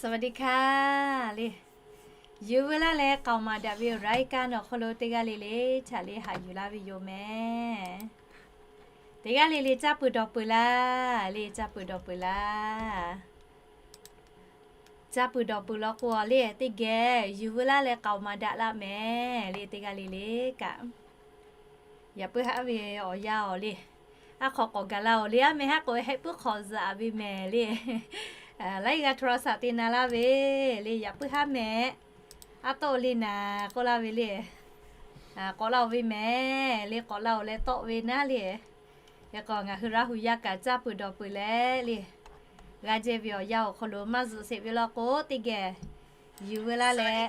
สวัสดีค่ะ le. Yuˬ veu laˇ leh k'aoˍ maˍ daꞈ ve รายการ awˬ hk'aw lo teˇ g'aˇ le le htaꞈ le haꞈ yuˬ laˇ ve yoˬ mehˍ. Teˇ g'aˇ le le caˇ peuˬ dawˬ peuˬ laˇ, le caˇ peuˬ dawˬ peuˬ laˇ. Caˇ peuˬ dawˬ peuˬ law k'o le teˇ geh yuˬ veu laˇ leh k'aoˍ maˍ daꞈ laˇ mehˍ le teˇ g'aˇ le le kaꞈ. Yaꞈ puiˉ haˉ ve awˬ yanˇ awˬ le, aˉ hk'aw k'awꞈ gaˬ la oˬ le, aˉ meh haˉ k'o heh puiˉ hk'awꞈ zaꞈ ve mehˍ le. Laiˉ g'aˇ โทรศัพท์ te na laˇ ve le, yaꞈ puiˉ haˉ mehˍ. Aˉ tawˆ le naˍ k'oˆ laˇ ve le. K'awꞈ la oˬ ve mehˍ le, k'awꞈ la oˬ leh tawˆ ve naˉ le. Hk'e k'o ngaˬ hui Laˇ huˍ yaˇ kaꞈ caˇ peuˬ dawˬ peuˬ leh le, g'a jehˇ ve awˬ yanˇ awˬ hk'aw lo maˇ zuhꞈ sheˍ ve law k'o teˇ geh yuˬ veu laˇ leh,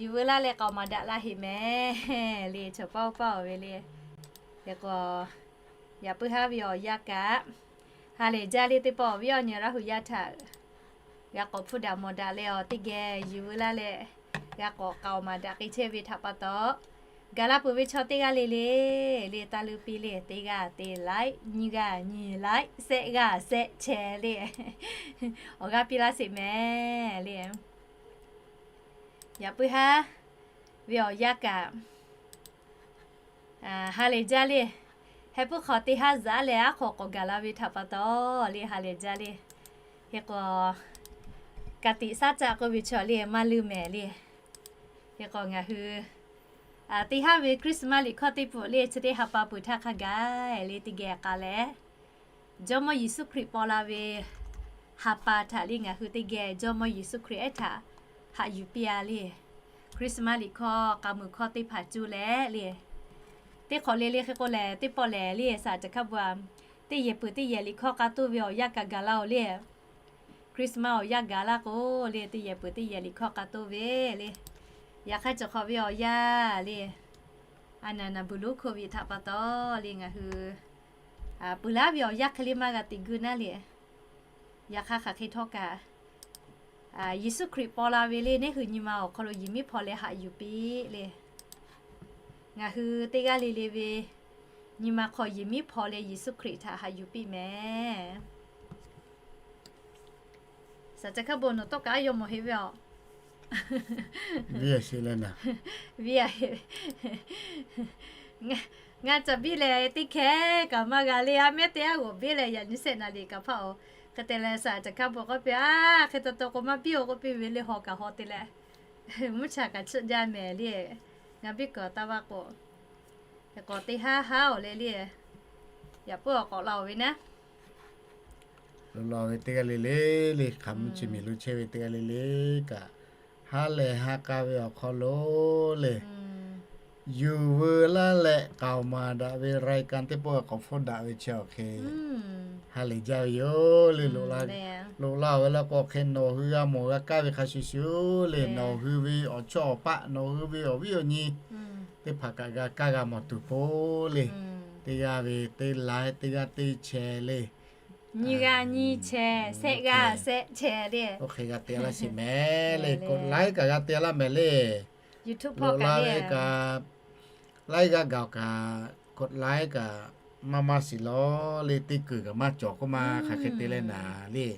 yuˬ veu laˇ leh k'aoˍ maˍ daꞈ laˇ heꞈ mehˍ le, chaw paˇ oˇ paˇ oˬ ve le. Hk'e k'o yaꞈ puiˉ haˉ ve awˬ yanˇ kaꞈ ha lehˬ jaˇ le teˇ pawˆ awˬ viˉ awˬ nyi Laˇ huˍ yaˇ htaꞈ g'a k'awꞈ hpuˇ daꞈ mawˬ daꞈ leh awˬ teˇ geh yuˬ veu laˇ leh, g'a k'awꞈ k'aoˍ maˍ daꞈ k'ai chehˇ ve htaꞈ pa taw, gaˬ la peuˬ ve chaw teˇ g'aˇ le le, le taˇ luˇ piˇ le, teˇ g'aˇ te laiˉ, nyiˇ g'aˇ nyi laiˉ, shehˆ g'aˇ shehˆ chehˇ le. Awˬ g'aˇ piˇ laˇ sheˍ mehˍ le. Yaꞈ puiˉ haˉ ve awˬ yanˇ kaꞈ ha lehˬ jaˇ le. Heh puiˉ hk'aw teˇ haˉ zaꞈ leh aˉ hk'aw k'awꞈ gaˬ la ve htaꞈ pa taw le ha lehˬ jaˇ le. Hk'e k'o ka tiꞈ shaˉ caˆ k'oˆ ve chaw le maˇ luˇ mehˍ le. Hk'e k'o ngaˬ hui teˇ haˉ ve Christmas liꞈ hkawˇ teˇ pawˆ le chi teˇ ha pa peuˬ htaˇ hk'a gaˬ le teˇ geh k'a leh, Jawˇmawˇ Yeˍsuˆ Hkriꞈ paw la ve ha pa htaꞈ le ngaˬ hui teˇ geh Jawˇmawˇ Yeˍsuˆ Hkriꞈ ehˉ htaꞈ haꞈ yuˬ piˇ a le. Christmas liꞈ hkawˇ, k'a muiˬ hkawˇ teˇ hpaˍ cuˇ leh le, teˇ hk'awꞈ le le hk'e k'o lehˬ teˇ pawˆ lehˬ le saˍ caˍ hkaˇ bon a, teˇ yehˬ peuˬ teˇ yehˬ liꞈ hkawˇ k'a toˇ ve awˬ yanˇ kaꞈ gaˬ la oˬ le. Christmas awˬ yanˇ gaˬ laˇ k'o le teˇ yehˬ peuˬ teˇ yehˬ liꞈ hkawˇ k'a toˇ ve le. Yaꞈ hk'aˇ cawˬ hk'awꞈ ve awˬ yanˇ le, a naˍ naˍ buˬ lonˉ โควิด htaꞈ pa taw le ngaˬ hui peuˬ laˇ ve awˬ yanˇ hk'e le maˇ g'a teꞈ geu naˉ le. Yaꞈ hk'aˇ hk'aˬ hk'e htawˇ kaꞈ Yeˍsuˆ Hkriꞈ paw la ve le neˇ hui nyi ma awˬ hk'aw lo yehˬ miˉ hpaw leh haꞈ yuˬ piˇ le. Ngaˬ hui teˇ g'aˇ le le ve nyi ma hk'aw yehˬ miˉ hpaw leh Yeˍsuˆ Hkriꞈ htaꞈ haꞈ yuˬ piˇ mehˍ. Saˍ caˍ hkaˇ bon nawˬ tawˇ kaꞈ a yaw mawˬ heˆ ve a. Viˉ a sheˍ leh naˍ, viˉ a heˆ. Ngaˬ caꞈ biˇ lehˬ teˇ hkeh kaꞈ maˇ g'a le, a mehˉ teˇ aˉ g'awˬ biˇ leh yaꞈ nyi shehˆ naˍ liꞈ kaꞈ hpaˇ oˬ. Hk'e te leh saˍ caˍ hkaˇ bon k'oˆ piˇ a, hk'e taw taw k'o maˇ biˇ oˬ k'oˆ piˇ ve le, haw kaꞈ haw te leh, mvuhˇ cha kaꞈ chiˆ jaˇ mehˍ le. Ngaˬ biˇ kuiˬ taˇ vaˇ k'o, hk'e k'o teˇ haˉ haˉ oˬ le le. Yaꞈ puiˉ awˬ k'awꞈ la oˬ ve naˉ, lo la ve teˇ g'aˇ le le le hk'aˬ mvuhˇ chi miˬ lo chehˇ ve teˇ g'aˇ le le kaꞈ, ha lehˬ ha k'a ve awˬ hk'aw lo le yuˬ veu laˇ leh k'aoˍ maˍ daꞈ ve รายการ teˇ pawˆ k'awꞈ hpfuhˇ daꞈ ve chi awˬ hk'e ha lehˬ jaˇ ve yoˬ le. Loꞈ la oˬ ve law k'o hk'e nawˬ hui g'a mawˬ g'a kaˇ ve hk'a shuˍ shuˍ le, nawˬ hui ve awˬ chawˇ awˬ paˆ, nawˬ hui ve awˬ viˉ awˬ nyi teˇ hpaˍ kaꞈ g'a kaˇ g'a mawˬ tuˬ po le. Teˇ g'aˇ ve teˇ laiˉ, teˇ g'aˇ teˇ chehˇ le, nyiˇ g'aˇ nyiˇ chehˇ, shehˆ g'aˇ shehˆ chehˇ le. Oˇ hk'e g'a te laˇ sheˍ mehˍ le. กดไลค์ kaꞈ g'a te laˇ mehˍ le. Loꞈ la ve kaꞈ, laiˉ g'aˇ gaˬ kaꞈ กดไลค์ kaꞈ maˇ maˇ shiˍ law le, teˇ kuiˬ kaꞈ maˇ cawˬ k'oˆ ma hk'aˬ hk'e te leh naˍ le.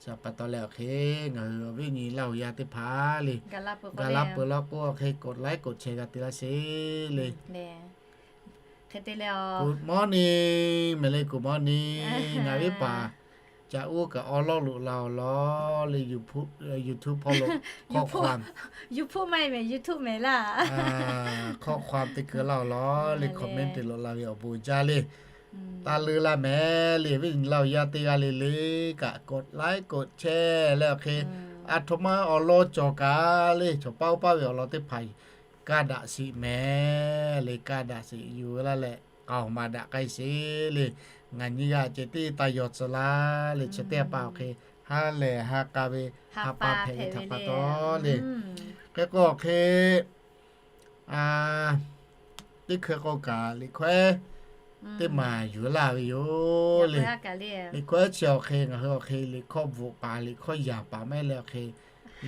Chi pa taw leh awˬ hk'e ngaˬ hui awˬ viˉ nyi Laˇ huˍ yaˇ teˇ hpaˍ le, gaˬ la peuˬ law k'o awˬ hk'e กดไลค์ กดแชร์ g'a te laˇ sheˍ le. Good morning mehˍ le, good morning. Ngaˬ viˉ paˍ caꞈ uˉ kaꞈ awˬ lawˉ loꞈ la awˬ lawn le, YouTube hpawˇ lo ข้อความ YouTube maˇ heˆ mehˍ, YouTube mehˍ laˇ. ข้อความ te keu laˇ awˬ lawn le, comment te loꞈ la ve awˬ bon jaˇ le. Taˇ leuˉ laˇ mehˍ le, viˉ nyi Laˇ huˍ yaˇ teˇ g'aˇ le le kaꞈ กดไลค์ กดแชร์ leh awˬ hk'e a htoꞈ ma awˬ lawn cawˬ kaꞈ le, chaw paˇ oˇ paˇ ve awˬ lawn teˇ hpaˍ kaˇ daꞈ sheˍ mehˍ le, kaˇ daꞈ sheˍ yuˬ laˇ leh k'aoˍ maˍ daꞈ k'ai sheˍ le. Ngaˬ nyi g'a ceh tiˉ taˇ yaw tcuh laˇ le, chi teˇ hpaˍ awˬ hk'e ha lehˬ ha k'a ve ha pa hpehꞈ ve htaꞈ pa taw le. Hk'e k'o awˬ hk'e teˇ hkui k'o kaꞈ liꞈ hkawehˉ teˇ maˬ yuˬ laˇ ve yoˬ le. Liꞈ hkawehˉ chi awˬ hk'e ngaˬ hui awˬ hk'e liꞈ hkawˇ bvuhꞈ paˍ, liꞈ hkawˇ yaˍ paˍ maˇ heˆ leh awˬ hk'e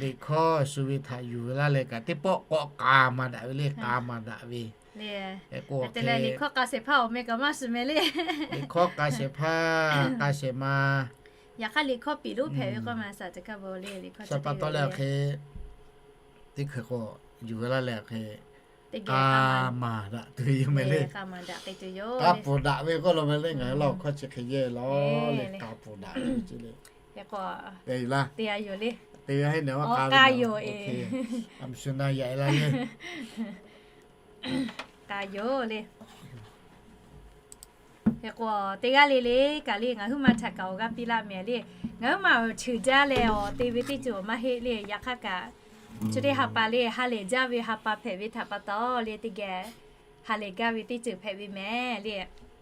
liꞈ hkawˇ shu ve htaꞈ yuˬ laˇ leh kaꞈ teˇ pawˆ k'awꞈ k'a maˍ daꞈ ve le, k'a maˍ daꞈ ve. Liꞈ hkawˇ k'a shehˍ hpaˇ awˬ meh kaꞈ maˇ shiˍ mehˍ le. Liꞈ hkawˇ k'a shehˍ hpaˇ k'a shehˍ ma Yaꞈ hk'aˇ liꞈ hkawˇ piˍ lonˉ hpehꞈ ve k'o ma saˍ teˇ kaˇ bo le, liꞈ hkawˇ chi pa taw leh awˬ hk'e, teˇ hkui k'o yuˬ ve laˇ leh awˬ hk'e, k'a maˍ daꞈ tuˬ ve yoˬ mehˍ le. K'a pfuhˍ daꞈ ve k'oˆ lo mehˍ le, ngaˬ hui laˇ awˬ hkawˇ chi hk'e yehˇ lawˬ le, k'a pfuhˍ daꞈ ve chi le. Te laˇ, te g'a yoˬ le. Te g'a heˆ ne, k'a yoˬ e. A mi shu na yaꞈ e laˇ le. K'a yoˬ le. Hk'e k'o teˇ g'aˇ le le kaꞈ le, ngaˬ huiˉ ma htaꞈ kaꞈ awˬ g'aˇ piˇ laˇ mehˍ le. Ngaˬ huiˉ ma awˬ cheuˬ jaˇ leh awˬ te ve teˇ ceuˬ awˬ maˇ heˆ le. Yaꞈ hk'aˇ kaꞈ, chi teˇ ha pa le ha lehˬ jaˇ ve ha pa hpehꞈ ve htaꞈ pa taw le, teˇ geh ha lehˬ gaˇ ve teˇ ceuˬ hpehꞈ ve mehˍ le.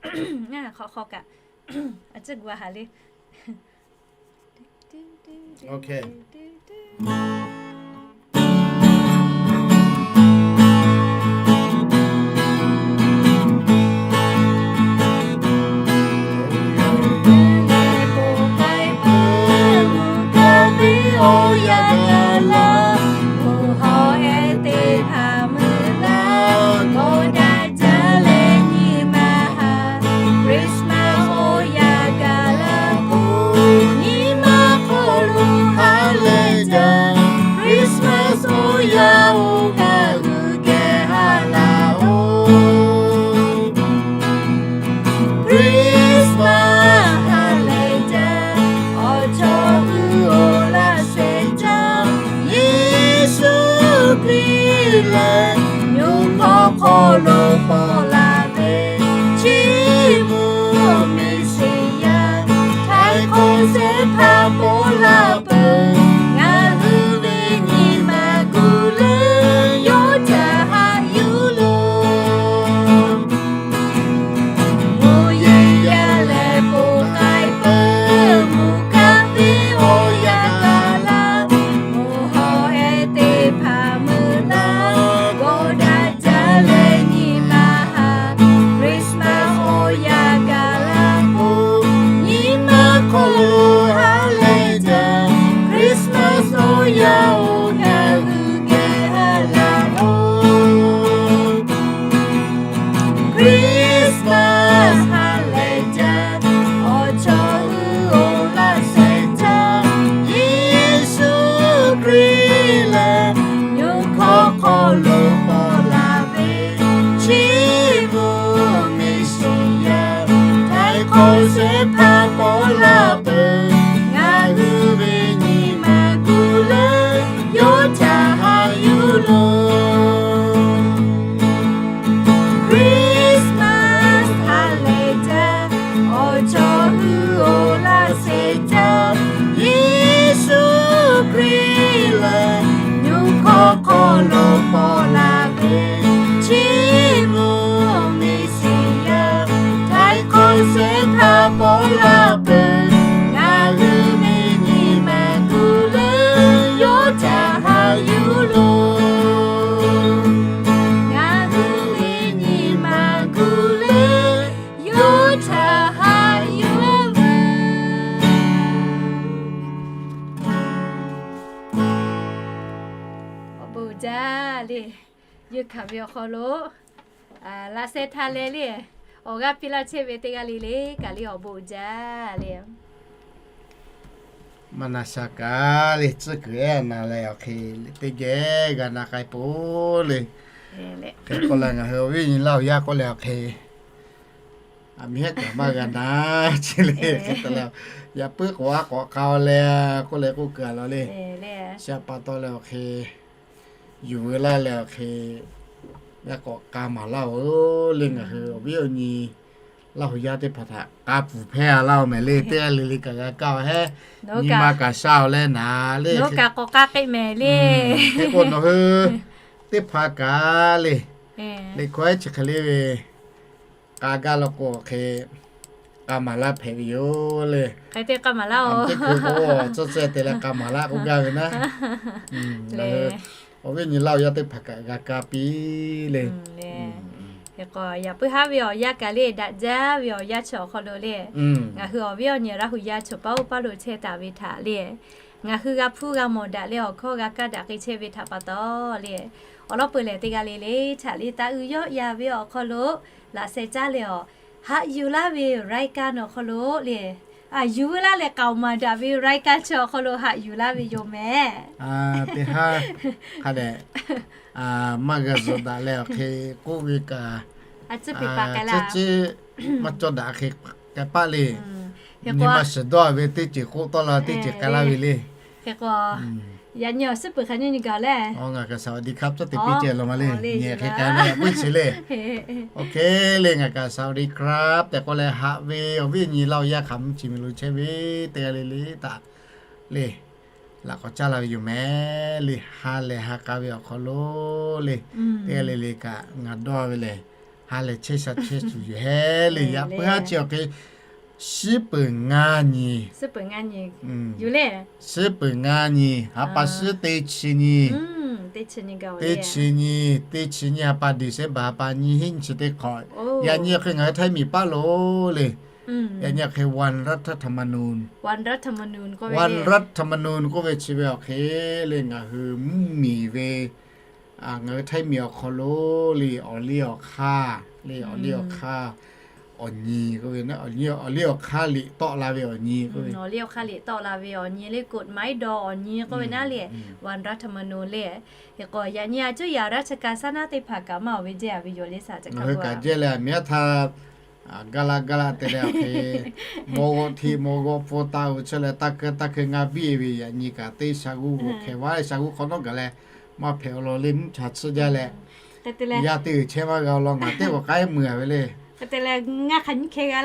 Hk'aw hk'aw kaꞈ a ciˉ gu a haˍ le. Christmas oˇ yaˇ gaˬ la k'o, nyi ma hk'aw lo ha lehˬ jaˇ. Christmas oˇ yaˇ oˇ ngaˬ hui geh ha laˇ oˬ. Christmas ha lehˬ jaˇ. Awˬ chawˇ hui oˬ laˇ shehˍ jaˇ. Yeˍsuˆ Hkriꞈ lehˬ, nyi ma hk'aw lo paw laˇ ve, chi mvuhˇ miˬ shiˍ yaˇ, htaiˍ hk'awꞈ shehˍ hpaˇ paw laˇ peuˬ. Ngaˬ hui ve nyi ma gu leh, yawˇ htaꞈ haꞈ yuˬ loˬ. Mvuhˇ yeˬ yaˇ lehˬ poˬ k'ai peuˬ, mvuhˇ kaˇ ve awˬ yanˇ gaˬ laˇ. Mvuhˇ hawˬ ehˉ teˇ hpaˍ meuˇ laˇ, g'awˇ daꞈ jaˇ leh nyi ma haꞈ. Christmas oˇ yaˇ gaˬ la k'o, nyi ma hk'aw lo ha lehˬ jaˇ. Christmas oˇ yaˇ oˇ ngaˬ hui geh ha laˇ oˬ. Christmas ha lehˬ jaˇ. Awˬ chawˇ hui oˬ laˇ shehˍ jaˇ. Yeˍsuˆ Hkriꞈ lehˬ, nyi ma hk'aw lo paw laˇ ve, chi mvuhˇ miˬ shiˍ yaˇ, htaiˍ hk'awꞈ shehˍ hpaˇ paw laˇ peuˬ. Ngaˬ hui ve nyi ma gu leh, yawˇ htaꞈ haꞈ yuˬ loˬ. Christmas ha lehˬ jaˇ. Awˬ chawˇ hui oˬ laˇ shehˍ jaˇ. Yeˍsuˆ Hkriꞈ lehˬ, nyi ma hk'aw lo paw laˇ ve, chi mvuhˇ miˬ shiˍ yaˇ, htaiˍ hk'awꞈ shehˍ hpaˇ paw laˇ peuˬ. Ngaˬ hui ve nyi ma gu leh, yawˇ htaꞈ haꞈ yuˬ loˬ. Ngaˬ hui ve nyi ma gu leh, yawˇ htaꞈ haꞈ yuˬ loˬ. Awˬ bon uiˍ jaˇ le. Yeunˇ hkanˍ ve awˬ hk'aw lo laꞈ sheh htaˇ leh le, awˬ g'aˇ piˇ laˇ chehˇ ve teˇ g'aˇ le le kaꞈ le awˬ bon uiˍ jaˇ le. Maˇ na sha kaꞈ le tcuhˉ kuiˬ ehˉ na leh awˬ hk'e teˇ geh g'a na k'ai peuˬ le. Hk'e k'oˆ leh ngaˬ hui awˬ viˉ awˬ nyi Laˇ huˍ yaˇ k'oˆ leh awˬ hk'e, aˬ miˍ hehˉ kaꞈ maˇ g'a na chi le. Hk'e te leh, yaꞈ puiˉ k'awꞈ a k'awꞈ k'ai leh k'oˆ leh k'oˆ kuiˬ a laˬ le. Chi pa taw leh awˬ hk'e, yuˬ veu laˇ leh awˬ hk'e, yaꞈ k'awꞈ k'a maˍ laˇ oˬ le. Ngaˬ hui awˬ viˉ awˬ nyi Laˇ huˍ yaˇ teˇ hpaˍ htaꞈ k'a pfuhˍ hpehˇ a laˇ oˬ mehˍ le. Teˇ g'aˇ le le kaꞈ g'a kaˇ a hehˉ, nyi ma kaꞈ sha awˬ leh naˍ le. Hk'e k'o nawˬ hui teˇ hpaˍ kaꞈ le, liꞈ hkawˇ ehˉ chi hk'e le ve k'a gaˇ law k'o hk'e, k'a maˍ laˇ hpehꞈ ve yoˬ le. Teˇ hkui k'o tcuhˇ tcuhˇ te leh k'a maˍ laˇ k'oˆ gaˇ ve naˉ. Awˬ viˉ awˬ nyi Laˇ huˍ yaˇ teˇ hpaˍ kaꞈ g'a kaˇ piˇ le. Hk'e k'o yaꞈ puiˉ haˉ ve awˬ yanˇ kaꞈ le, daꞈ jaˇ ve awˬ yanˇ chi awˬ hk'aw lo le, ngaˬ hui awˬ viˉ awˬ nyi Laˇ huˍ yaˇ chaw paˉ oˇ paˉ lo chehˇ taˍ ve htaꞈ le, ngaˬ hui g'a hpuˇ g'a mawˬ daꞈ leh awˬ hkawˇ g'a kaˇ daꞈ k'ai chehˇ ve htaꞈ pa taw le, awˬ lawn peuˬ lehˬ teˇ g'aˇ le le htaꞈ le taˍ uiˍ yawˆ yan ve awˬ hk'aw lo laꞈ sheh caˉ leh awˬ haꞈ yuˬ laˇ ve รายการ awˬ hk'aw lo le, yuˬ veu laˇ leh k'aoˍ maˍ daꞈ ve รายการ chi awˬ hk'aw lo haꞈ yuˬ laˇ ve yoˬ mehˍ. Teˇ haˉ hk'a dehꞈ maˇ g'a zuhꞈ daꞈ leh awˬ hk'e k'oˆ ve kaꞈ, a ciˉ piˍ pa k'ai la, ciˉ maˇ cawˇ daꞈ hk'e k'ai paˆ le. Nyi ma shiˍ dawˇ ve teˇ ceuˬ k'oˆ tawˆ la teˇ ceuˬ k'ai laˇ ve le. Hk'e k'o, yaꞈ nyi awˬ suhˉ peuˬ hk'aˬ nyi nyi gaˬ le. Ngaˬ kaꞈ สวัสดีครับ caˇ te piˇ ceh law ma le, nyi hk'e k'ai le, a puiˉ chi le. Oˇ hk'e le ngaˬ kaꞈ สวัสดีครับ tehꞈ k'oˆ leh haꞈ ve awˬ viˉ awˬ nyi laˇ awˬ yaˇ hk'aˬ mvuhˇ chi miˬ lo chehˇ ve teˇ g'aˇ le le htaꞈ le, laꞈ k'awꞈ caˇ la ve yoˬ mehˍ le. Ha lehˬ ha k'a ve awˬ hk'aw lo le, teˇ g'aˇ le le kaꞈ ngaˬ dawˇ ve lehˬ, ha lehˬ chehˇ sha chehˇ shuˍ yoˬ hehˉ le. Yaꞈ puiˉ haˉ chi awˬ hk'e, shiˉ peuˬ ngaˇ nyi, shiˉ peuˬ ngaˇ nyi, ha pa shiˉ teˇ chi nyi, teˇ chi nyi, teˇ chi nyi ha pa December ha pa nyiˇ hinˉ nyiˇ chi teˇ hk'awꞈ, yaꞈ nyi awˬ hk'e ngaˬ hui Htaiˇ miˬ paˆ lo le. Yaꞈ nyi awˬ hk'e วันรัฐธรรมนูญ วันรัฐธรรมนูญ k'oˆ ve chi ve awˬ hk'e le ngaˬ hui mvuhˇ miˬ ve, ngaˬ hui Htaiˇ miˬ awˬ hk'aw lo le awˬ liˇ awˬ hk'aˇ le awˬ liˇ awˬ hk'aˇ awˬ nyi k'oˆ ve, awˬ liˇ awˬ hk'aˇ liꞈ tawˆ la ve awˬ nyi k'oˆ ve, awˬ liˇ awˬ hk'aˇ liꞈ tawˆ la ve awˬ nyi le กฎหมาย dawˇ awˬ nyi k'oˆ ve naˉ le, วันรัฐธรรมนูญ le. Hk'e k'o yaꞈ nyi a cuˉ yaꞈ ราชการ saˉ naˉ teˇ hpaˍ kaꞈ maˇ awˬ ve jehˇ a ve yoˬ le, saˍ ca kaˇ ve kaꞈ jehˇ leh a miˉ a htaˇ gaˇ laˇ gaˇ laˇ te leh awˬ hk'e, maw g'awˆ htiˆ maw g'awˆ pfuhˇ taˇ u chehˇ leh taˇ keu taˇ hkeu ngaˇ biˇ ve yaꞈ nyi kaꞈ teˇ sha g'uˇ g'awˬ hkehˍ vaˇ leh sha g'uˇ hk'awꞈ nawˉ gaˬ leh maˇ hpehꞈ awˬ lawn le mvuhˇ cha tsuhˇ jaˇ leh, yaˇ teˇ g'uiˬ chehˇ maˇ g'a awˬ lawn ngaˬ teˇ g'awˬ k'ai mui a ve le. Ngaˇ teˇ hkeh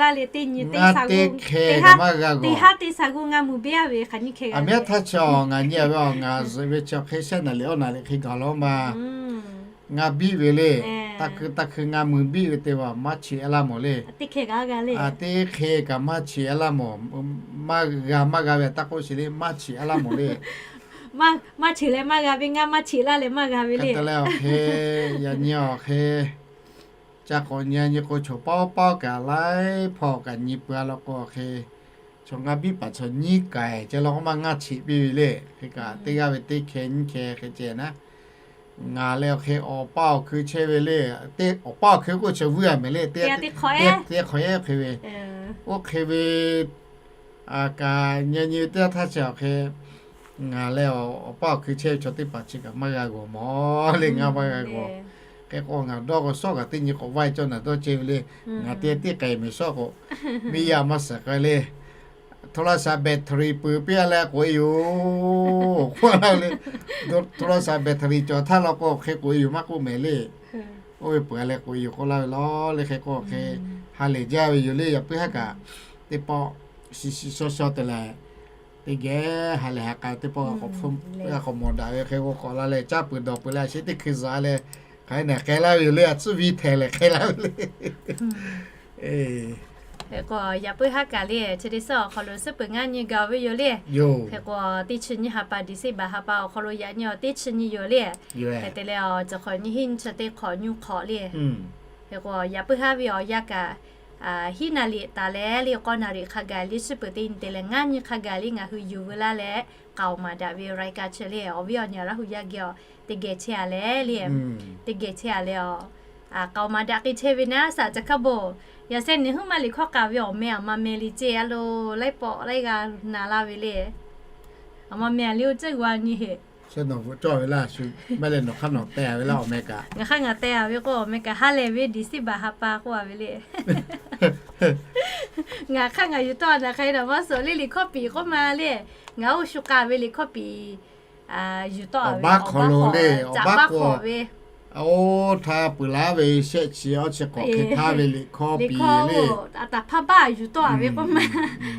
kaꞈ maˇ g'a g'awˬ. A miˉ a htaˇ chi ngaˬ nyi a ve ngaˬ zuhꞈ ve chi awˬ hk'e shehˆ naˍ liꞈ awˇ naˍ liꞈ hk'e gaˬ law ma. Ngaˇ biˇ ve le. Taˇ hkui taˇ hkui ngaˇ mui biˇ ve te va maˇ cheꞈ e laˇ mawˬ le. Teˇ hkeh kaꞈ maˇ cheꞈ e laˇ mawˬ. Maˇ g'a maˇ g'a ve taˇ k'oˆ sheˍ le, maˇ cheꞈ e laˇ mawˬ le. Maˇ cheꞈ leh maˇ g'a ve ngaˇ maˇ cheꞈ laˇ leh maˇ g'a ve le. Hk'e te leh awˬ hk'e, yaꞈ nyi awˬ hk'e, ca k'awꞈ nyi nyi k'o chaw pawˆ pawˆ kaꞈ laiˉ hpaw kaꞈ nyi peuˬ a law k'o awˬ hk'e, chaw ngaˇ biˇ paˍ chaw nyiˇ kaiˍ ceh law k'o maˇ ngaˇ cheꞈ piˇ ve le. Hk'e kaꞈ teˇ g'aˇ ve teˇ hkeh nyiˇ hkeh hk'e ceh naˉ, ngaˬ leh awˬ hk'e awˬ paˇ awˬ hkui chehˇ ve le. Teˇ awˬ paˇ awˬ hkui k'oˆ chi vuiˇ a mehˍ le, teˇ hk'awꞈ ehˉ hk'e ve, oˇ hk'e ve kaꞈ nyi nyi teˇ g'aˇ htaˇ chi awˬ hk'e, ngaˬ leh awˬ paˇ awˬ hkui chehˇ ve chaw teˇ hpaˍ chi kaꞈ maˇ g'a g'awˬ mawˬ le, ngaˇ maˇ g'a g'awˬ. Hk'e k'o ngaˬ dawˇ k'o sawˉ kaꞈ teˇ nyi k'awꞈ vaˇ cawˇ naˬ dawˇ ceh ve le. Ngaˬ te teˇ k'ai mehˍ sawˉ k'o, miˇ yaˇ maˇ suhˍ k'ai le. โทรศัพท์ แบตเตอรี่ peuˬ piˇ a leh k'oꞈ e yoˬ k'oˆ a laˇ ve le. โทรศัพท์ แบตเตอรี่ cawˬ htaˇ law k'o hk'e k'oꞈ e yoˬ maˇ k'oˆ mehˍ le. Oˇ ve peuˬ a leh k'oꞈ e yoˬ k'oˆ laˇ ve law le. Hk'e k'o hk'e ha lehˬ jaˇ ve yoˬ le. Yaꞈ puiˉ haˉ kaꞈ teˇ pawˆ shiˍ shiˍ shaw shaw te leh, teˇ geh ha lehˬ ha k'a teˇ pawˆ g'a k'awꞈ mawˬ daꞈ ve hk'e g'a k'awꞈ la leh caˇ peuˬ dawˬ peuˬ leh a sheˍ teˇ hkui zuhꞈ a leh, hk'aˬ hk'e naˬ k'ai laˇ ve yoˬ le. A tcuhˉ viˇ htehˍ lehˬ k'ai laˇ ve le. Hk'e k'o yaꞈ puiˉ haˉ kaꞈ le chi teˇ suhˉ awˬ hk'aw lo suhˉ peuˬ ngaˇ nyi gaˬ ve yoˬ le. Hk'e k'o teˇ chi nyi ha pa December ha pa awˬ hk'aw lo yaꞈ nyi awˬ teˇ chi nyi yoˬ le. Hk'e te leh awˬ cawˬ hk'awꞈ nyiˇ hinˉ nyiˇ chi teˇ hk'awꞈ nyiˇ hk'awꞈ le. Hk'e k'o yaꞈ puiˉ haˉ ve awˬ yanˇ kaꞈ hiˉ naˍ liꞈ taˍ leh le k'awˇ naˍ liꞈ hk'a gaˬ le suhˉ peuˬ teˇ nyi te leh ngaˇ nyi hk'a gaˬ le ngaˬ hui yuˬ veu laˇ leh k'aoˍ maˍ daꞈ ve รายการ chi le awˬ viˉ awˬ nyi Laˇ hu yaˇ geh a teˇ geh chehˇ a leh le, teˇ geh chehˇ a leh a, k'aoˍ maˍ daꞈ k'ai chehˇ ve naˉ saˍ ca hkaˇ bon. Yaꞈ sheh nyi huiˉ maˇ liꞈ hkawˇ k'a ve awˬ meh aˬ ma meh le ceˇ a lo laiˉ pawˆ laiˉ g'a na laˇ ve le. Aˬ ma meh a le oˇ ceuˬ g'a nyi heꞈ. Cawˇ ve laˇ shu, maˇ leh nawˬ hk'aˇ nawˬ teh a ve laˇ awˬ meh kaꞈ. Ngaˬ hk'aˇ ngaˬ teh a ve k'o awˬ meh kaꞈ ha lehˬ ve December ha pa k'oˆ a ve le. Ngaˬ hk'aˇ ngaˬ yuˬ tawˆ a naˬ hk'e dawˬ maˇ suhˍ le liꞈ hkawˇ piˍ k'oˆ ma le. Ngaˬ oˇ shu k'a ve liꞈ hkawˇ piˍ yuˬ tawˆ a ve awˬ baˆ hk'awꞈ lo le, awˬ baˆ hk'awꞈ ve. Oˇ htaˇ peuˬ laˇ ve shehˆ chi awˇ chi k'awꞈ hk'e htaˇ ve liꞈ hkawˇ piˍ le. A taˍ hpaˇ baˆ yuˬ tawˆ a ve k'oˆ ma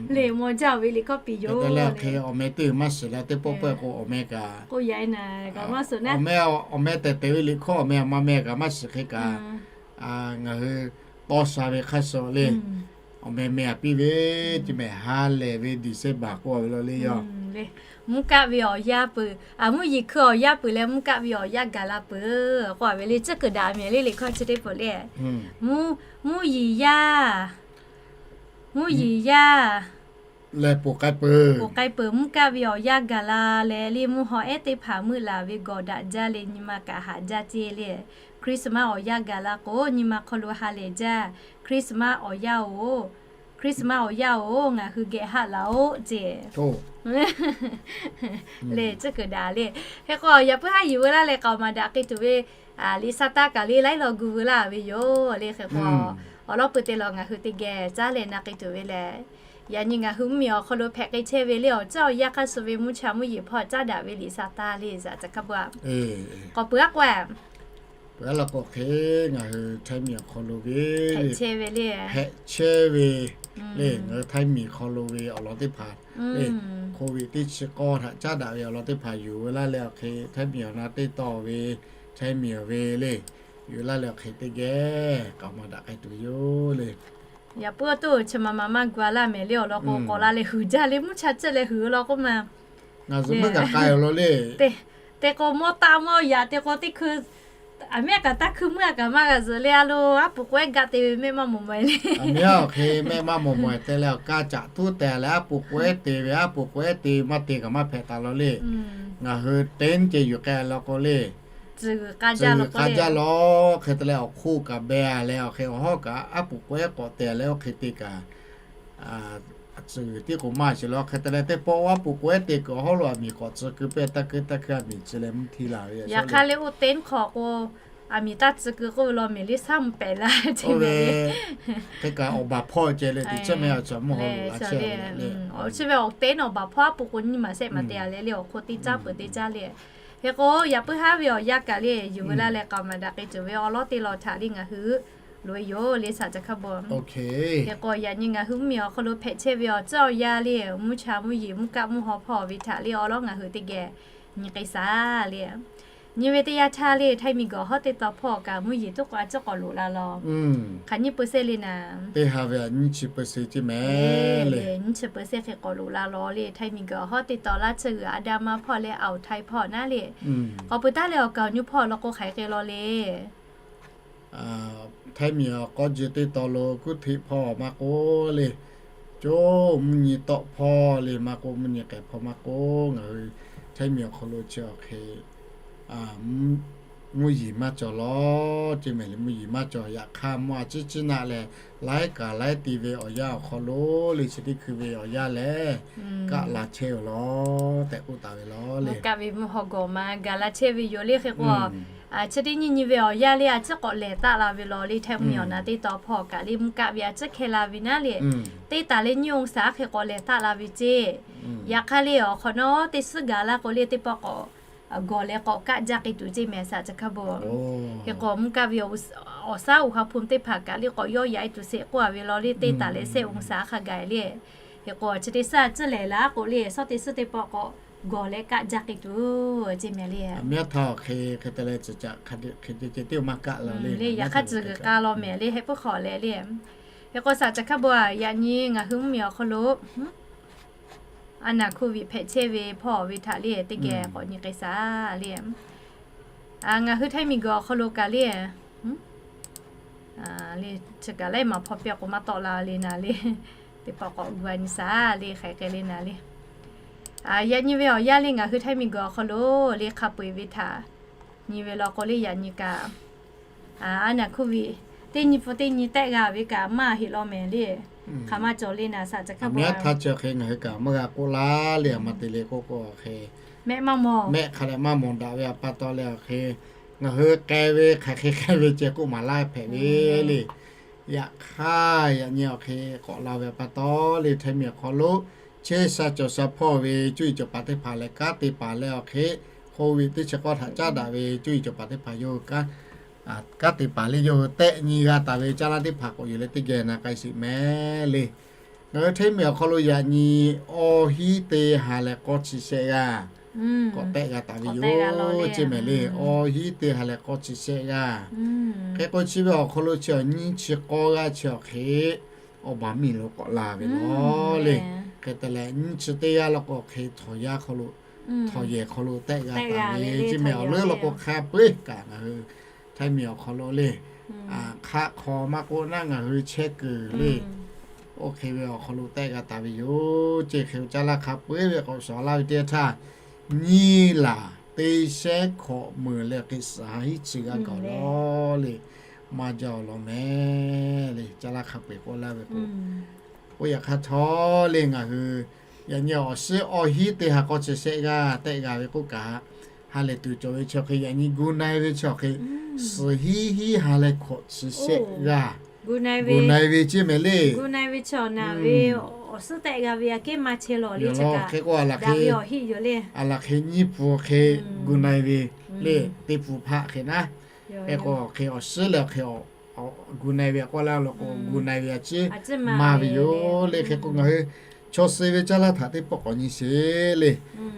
le maw jaˇ ve liꞈ hkawˇ piˍ yoˬ le. Awˬ meh teˇ maˇ shiˍ la teˇ pawˆ pawˆ k'o awˬ meh kaꞈ k'oˆ yaꞈ e naˬ kaꞈ maˇ suhˍ naˉ. Awˬ meh tehˬ tehˬ ve liꞈ hkawˇ awˬ meh aˬ ma meh kaꞈ maˇ shiˍ hk'e kaꞈ, ngaˬ hui tawˇ sha ve hk'aˇ suh le. Awˬ meh meh a piˇ ve, chi meh ha lehˬ ve December k'oˆ a ve law le yoˬ. Mvuhˇ kaˆ ve awˬ yaˇ peuˬ, a mvuhˇ yeˬ hkui awˬ yaˇ peuˬ leh mvuhˇ kaˆ ve awˬ yaˇ gaˬ la peuˬ k'oˆ a ve le. Tcuhˉ kuiˬ daꞈ mehˍ le liꞈ hkawˇ chi teˇ peuˬ le. Mvuhˇ yeˬ yaˇ, mvuhˇ yeˬ yaˇ lehˬ poˬ k'ai peuˬ, poˬ k'ai peuˬ mvuhˇ kaˆ ve awˬ yaˇ gaˬ la leh le mvuhˇ haw ehˉ teˇ hpaˍ meuˆ laˬ ve gawˬ daꞈ jaˇ leh nyi ma kaꞈ haꞈ jaˇ ceˇ le. Christmas awˬ yaˇ gaˬ la k'o nyi ma hk'aw lo ha lehˬ jaˇ. Christmas awˬ yaˇ oˬ Christmas awˬ yanˇ-oˬ, ngaˬ hui geh haˆ laˬ-oˆ ceˇ. Le, tcuhˉ kuiˬ daꞈ le. Hk'e k'o, yaꞈ puiˉ haˉ yuˬ veu laˇ leh k'aoˍ maˍ daꞈ k'ai tuˬ ve liꞈ sa taˇ kaꞈ le laiˉ law gu veu laˇ ve yoˬ le. Hk'e k'o, awˬ lawn peuˬ te lawˬ ngaˬ hui teˇ geh caˉ leh na k'ai tuˬ ve lehˬ, yaꞈ nyi ngaˬ hui mvuhˇmiˬ awˬ hk'aw lo hpehꞈ k'ai chehˇ ve le awˬ ceuˬ awˬ yanˇ hk'aˇ suh ve mvuhˇ cha mvuhˇ yeˬ hpawˇ caˉ daꞈ ve liꞈ sa taˇ le, saˍ caˬ hkaˇ bvuhꞈ k'awꞈ peuˬ aˉ k'o, peuˬ aˉ law k'o hk'e, ngaˬ hui Htaiˇ miˬ awˬ hk'aw lo ve hpehꞈ chehˇ ve le, hpehꞈ chehˇ ve le, ngaˬ hui Htaiˇ miˬ hk'aw lo ve awˬ lawn teˇ hpaˍ le, Covid teˇ chi k'awˇ htaꞈ caˉ daꞈ ve awˬ lawn teˇ hpaˍ yuˬ veu laˇ leh awˬ hk'e, Htaiˇ miˬ awˬ na teˇ taw ve Htaiˇ miˬ awˬ ve le, yuˬ laˇ leh awˬ hk'e teˇ geh k'aoˍ maˍ daꞈ k'ai tuˬ yoˬ le. Yaꞈ puiˉ awˬ to chi ma ma maˇ gu-a laˇ mehˍ le awˬ lawn k'o, k'awꞈ la leh huiˍ jaˇ le, mvuhˇ cha cehˇ leh huiˍ ve law k'oˆ ma. Ngaˬ zuhꞈ meuˇ kaꞈ k'ai awˬ lawn le. Te k'o mawˇ taˆ mawˇ yaꞈ te k'o teˇ hkui, aˬ mehˉ kaꞈ taˇ hkui meuˇ a kaꞈ maˇ g'a zuhꞈ le a lo, aˉ poꞈ k'awehˉ gaˆ te ve mehˆ maˇ mawˬ mawˬ le. Aˬ mehˉ awˬ hk'e mehˆ maˇ mawˬ mawˬ te leh awˬ kaˇ caꞈ tuˉ te leh aˉ poꞈ k'awehˉ te ve, aˉ poꞈ k'awehˉ te maˇ te kaꞈ maˇ hpehꞈ taˍ law le. Ngaˬ hui teˇ ceuˬ yuˬ k'ai law k'o le, tcuh g'uiˬ k'a jaˇ law. Hk'e te leh awˬ hk'oˆ kaꞈ beh a leh awˬ hk'e awˬ hawˉ kaꞈ aˉ poꞈ k'awehˉ k'awꞈ te leh oˇ hk'e te kaꞈ, tcuh g'uiˬ tiˉ k'o maˇ shiˍ law. Hk'e te leh teˇ pawˆ aˉ poꞈ k'awehˉ te kuiˬ awˬ hawˉ lo aˬ miˍ k'awꞈ tcuh keu pehˇ taˇ keu taˇ hkui aˬ miˍ tcuh leh mvuhˇ htiˇ la ve. Yaꞈ hk'aˇ le oˇ teˇ hk'awꞈ k'o, aˬ miˍ taˇ tcuh keu k'oˆ ve law mehˍ le, saˉ mvuh pehˍ la ve. Hk'e kaꞈ awˬ baˬ hpawˇ ceh le te chehˇ meh a cawˬ mvuhˇ haw lo la chehˇ le. Chi ve awˬ teˇ awˬ baˬ hpawˇ aˉ poꞈ k'o nyiˇ maˬ sehˆ maˬ te a leh le awˬ hk'oˆ teˇ caˉ peuˬ teˇ caˉ le. Hk'e k'o yaꞈ puiˉ haˉ ve awˬ yanˇ kaꞈ le yuˬ veu laˇ leh k'aoˍ maˍ daꞈ k'ai tuˬ ve awˬ lawn teˇ lawn htaꞈ le ngaˬ hui loꞈ e yoˬ le saˍ caˬ hkaˇ bvuhꞈ. Hk'e k'o yaꞈ nyi ngaˬ hui mvuhˇmiˬ awˬ hk'aw lo hpehꞈ chehˇ ve awˬ ceuˬ awˬ yanˇ le mvuhˇ cha mvuhˇ yeˬ mvuhˇ kaˆ mvuhˇ haw hpawˇ ve htaꞈ le awˬ lawn ngaˬ hui teˇ geh nyi k'ai shaˍ le. Nyi ve teˇ yanˇ htaˇ le Htaiˇ miˬ guiˬ awˬ hawˉ teˇ taw hpawˇ kaꞈ mvuhˇ yeˬ tuˉ k'o a ciˉ k'awꞈ loꞈ la law. Hk'aˬ nyiˇ peu sehˉ le naˍ. Teˇ ha ve aꞈ nyiˇ chi peu sehˉ ceˇ mehˍ le. Nyiˇ chi peu sehˉ hk'e k'awꞈ loꞈ la law le Htaiˇ miˬ guiˬ awˬ hawˉ teˇ taw laˇ chi g'uiˬ Aˍdanˍ ma hpawˇ leh Awˬ Htaiˇ hpawˇ naˉ le. K'awꞈ peuˬ taˉ leh awˬ kaˍ awˬ nyi hpawˇ law k'o hk'aˬ hk'e law le. Htaiˇ miˬ awˬ k'awˇ ji teˇ taw lo kuˉ hteˆ hpawˇ maˇ k'oˆ le, co mvuhˇ nyi tawˆ hpawˇ le maˇ k'oˆ, mvuhˇ nyi k'ehˬ hpawˇ maˇ k'oˆ, ngaˬ hui Htaiˇ miˬ awˬ hk'aw lo chi awˬ hk'e mvuhˇ yeˬ maˇ cawˬ law ceˇ mehˍ le. Mvuhˇ yeˬ maˇ cawˬ. Yaꞈ hk'aˇ mvuhˇ a ciˉ ciˉ naˆ leh laiˉ kaˍ laiˉ ti ve awˬ yanˇ awˬ hk'aw lo le chi teˇ hkui ve awˬ yanˇ lehˬ kaˆ la chehˇ ve law tehꞈ k'oˆ taˍ ve law le. Kaˆ ve mvuhˇ haw gawˬ ma gaˬ la chehˇ ve yoˬ le. Hk'e k'o chi teˇ nyi nyi ve awˬ yanˇ le a ciˉ k'awꞈ lehˬ taˆ la ve law le. Htaiˇ mvuhˇ miˬ awˬ na teˇ taw hpawˇ kaꞈ le mvuhˇ kaˆ ve a ciˉ hkeh la ve naˉ le, teˇ taˍ leh nyiˇ องศา hk'e k'awꞈ lehˬ taˆ la ve ceˇ. Yaꞈ hk'aˇ le awˬ hk'awꞈ nawˉ teˇ suhˉ gaˬ laˇ k'o le teˇ pawˆ k'awꞈ gawˬ leh k'awꞈ kaˆ jaˇ k'ai tuˬ ceˇ mehˍ saˍ caˬ hkaˇ bvuhꞈ. Hk'e k'o mvuhˇ kaˆ ve awˬ saˉ uˬ ha hpu teˇ hpaˍ kaꞈ le k'awꞈ yawˇ yaꞈ e tuˬ shehˍ k'oˆ a ve law le. Teˇ taˍ leh shehˆ องศา hk'a gaˬ le. Hk'e k'o chi teˇ suhˉ a ciˉ lehˬ la k'o le shawˉ teˇ suhˉ teˇ pawˆ k'awꞈ gawˬ leh kaˆ jaˇ k'ai tuˬ ceˇ mehˍ le. Aˬ miˉ htaˇ awˬ hk'e hk'e te leh caˬ caꞈ hk'e te ceh tiˉ maˇ kaˆ la le. Yaꞈ hk'aˇ tcuh g'uiˬ k'a law mehˍ le heh puiˉ hk'awꞈ leh le. Hk'e k'o saˍ caˬ hkaˇ bvuhꞈ a yaꞈ nyi ngaˬ hui mvuhˇ miˬ awˬ hk'aw lo a naˍ hkuˇ viꞈ hpehꞈ chehˇ ve hpawˇ ve htaꞈ le teˇ geh k'awꞈ nyi k'ai shaˍ le. Ngaˬ hui Htaiˇ miˬ guiˬ awˬ hk'aw lo kaꞈ le, le chi kaꞈ laiˉ maˬ hpawˇ piˇ k'o maˇ tawˆ la le naˍ le. Teˇ pawˆ k'awꞈ gu a nyi shaˍ le hk'aˬ hk'e le naˍ le. Yaꞈ nyi ve awˬ yanˇ le ngaˬ hui Htaiˇ miˬ guiˬ awˬ hk'aw lo le hk'a peu eˬ ve htaꞈ nyi ve law k'o le yaꞈ nyi kaꞈ a naˍ hkuˇ viꞈ teˇ nyi hpu teˇ nyi tehˆ g'a ve kaꞈ maˇ heˆ law mehˍ le. Hk'aˬ ma cawˬ le naˍ saˍ caˬ hkaˇ bvuhꞈ. Aˬ miˉ htaˇ chi hk'e ngaˬ hui kaꞈ maˇ g'a k'oˆ laˇ le. Aˬ ma te le k'oˆ k'o hk'e mehˆ maˇ mawˬ, mehˆ hk'a dehꞈ maˇ mawˬ daꞈ ve a pa taw leh awˬ hk'e ngaˬ hui k'ai ve hk'aˬ hk'e k'ai ve ceh k'oˆ maˍ laˇ hpehꞈ ve le. Yaꞈ hk'aˇ yaꞈ nyi awˬ hk'e k'awꞈ la ve a pa taw le Htaiˇ miˬ awˬ hk'aw lo chehˇ sha cawˬ sha hpawˇ ve cuˇ yiˍ cawˬ paˍ teˇ hpaˍ leh kanˉ te paˍ leh awˬ hk'e, Covid teˇ chi k'awˇ htaꞈ caˉ daꞈ ve cuˇ yiˍ cawˬ paˍ teˇ hpaˍ yawˇ hui kanˉ kanˉ te paˍ le yawˇ hui tehˆ nyi g'a taˍ ve caˇ lanˇ teˇ hpaˍ k'awꞈ yuˬ leh teˇ geh na k'ai sheˍ mehˍ le. Ngaˬ hui Htaiˇ miˬ awˬ hk'aw lo yaꞈ nyi awˇ hiˉ te ha leh k'awˇ chi shehˆ g'aˇ k'awꞈ tehˆ g'a taˍ ve yoˬ ceˇ mehˍ le. Awˇ hiˉ te ha leh k'awˇ chi shehˆ g'aˇ. Hk'e k'o chi ve awˬ hk'aw lo chi awˬ nyiˇ chi k'awˇ g'aˇ chi awˬ hk'e awˬ baˬ miˬ lo k'awꞈ la ve law le. Hk'e te leh nyiˇ chi teˇ g'aˇ law k'o hk'e htawnˍ yaˇ hk'aw lo htawnˍ yehˬ hk'aw lo tehˆ g'a taˍ ve ceˇ mehˍ. Awˬ leuˉ law k'o hk'a peu eˬ kaꞈ ngaˬ hui Htaiˇ miˬ awˬ hk'aw lo le hk'aˆ hk'aw maˇ k'oˆ naˉ ngaˬ hui chehˇ kuiˬ le oˇ hk'e ve awˬ hk'aw lo tehˆ g'a taˍ ve yoˬ ceˇ. Hk'e caˇ lanˇ hk'a peu eˬ ve k'awꞈ shawˍ laˇ ve teˇ htaˇ nyiˇ laˬ teˇ shehnˉ hkawꞈ meuˍ leh hk'e suhˍ ha hiˉ chi g'aˇ kaꞈ law le maˇ jaˇ awˬ lawn mehˍ le. Caˇ lanˇ hk'a peu eˬ k'oˆ laˇ ve k'o K'o yaꞈ hk'aˇ htawˇ le ngaˬ hui yaꞈ nyi awˬ shiˉ awˬ hiˉ teˇ ha k'awˇ chi shehˆ g'aˇ tehˆ g'a ve k'oˆ kaꞈ, ha lehˬ tuˬ cawˬ ve chi awˬ hk'e yaꞈ nyi gu na-e ve chi awˬ hk'e, suhˍ hiˉ hiˉ ha leh hkawꞈ chi shehˆ g'aˇ gu na-e ve ceˇ mehˍ le. Awˬ suhˉ tehˆ g'a ve aꞈ kehˉ maˇ chehˇ lawˬ le. Hk'e k'o, a laˬ hk'e nyiˇ pfuhˍ hk'e gu na-e ve le, teˇ pfuhˍ hpaˆ hk'e naˉ. Hk'e k'o, hk'e awˬ shiˉ leh hk'e gu na-e ve aꞈ k'oˆ laˇ lo k'o, gu na-e ve a ciˉ maˇ ve yoˬ le. Hk'e k'o, ngaˬ hui chaw suh ve caˇ laˇ htaꞈ teˇ pawˆ k'awꞈ nyi sheˍ le.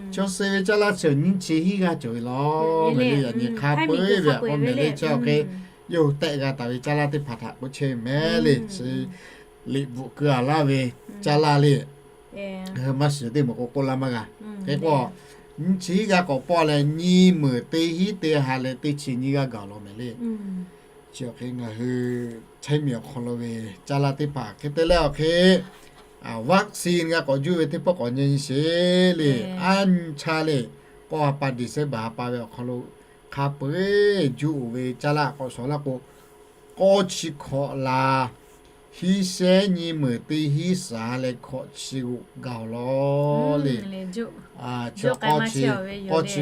Chaw suh ve caˇ laˇ chi awˬ nyiˇ chi hiˉ g'aˇ cawˬ ve law mehˍ le. Yaꞈ nyi hk'a peu-eˬ ve aꞈ k'oˆ mehˍ le, chi awˬ hk'e yawˇ hui tehˆ g'a taˍ ve caˇ laˇ teˇ hpaˍ htaꞈ k'oˆ chehˇ ve mehˍ le. Chi liꞈ bvuhꞈ keu-a laˇ ve caˇ laˇ le, ngaˬ hui maˇ shiˍ teˇ moˍ k'o k'oˆ laˇ maˇ g'a. Hk'e k'o, nyiˇ chi hiˉ g'aˇ k'awꞈ pawˆ leh nyiˇ meunˍ teˇ hiˉ teˇ ha leh teˇ chi nyiˇ g'aˇ gaˬ law mehˍ le. Chi awˬ hk'e ngaˬ hui Htaiˇ miˬ awˬ hk'aw lo ve caˇ laˇ teˇ hpaˍ hk'e te leh awˬ hk'e, vaccine g'a k'awꞈ juˇ ve teˇ pawˆ k'awꞈ nyi sheˍ le. Aˉ nyi chaˇ le, k'awˇ ha pa December ha pa ve awˬ hk'aw lo hk'a peu-eˬ juˇ-oˬ ve caˇ laˇ k'awꞈ shawˍ laˇ k'o, k'awˇ chi hkawꞈ la hiˉ shehˉ nyiˇ meunˍ teˇ hiˉ suhˍ ha leh hkawꞈ chi g'oꈈ gaˬ-oˬ law le. K'awˇ chi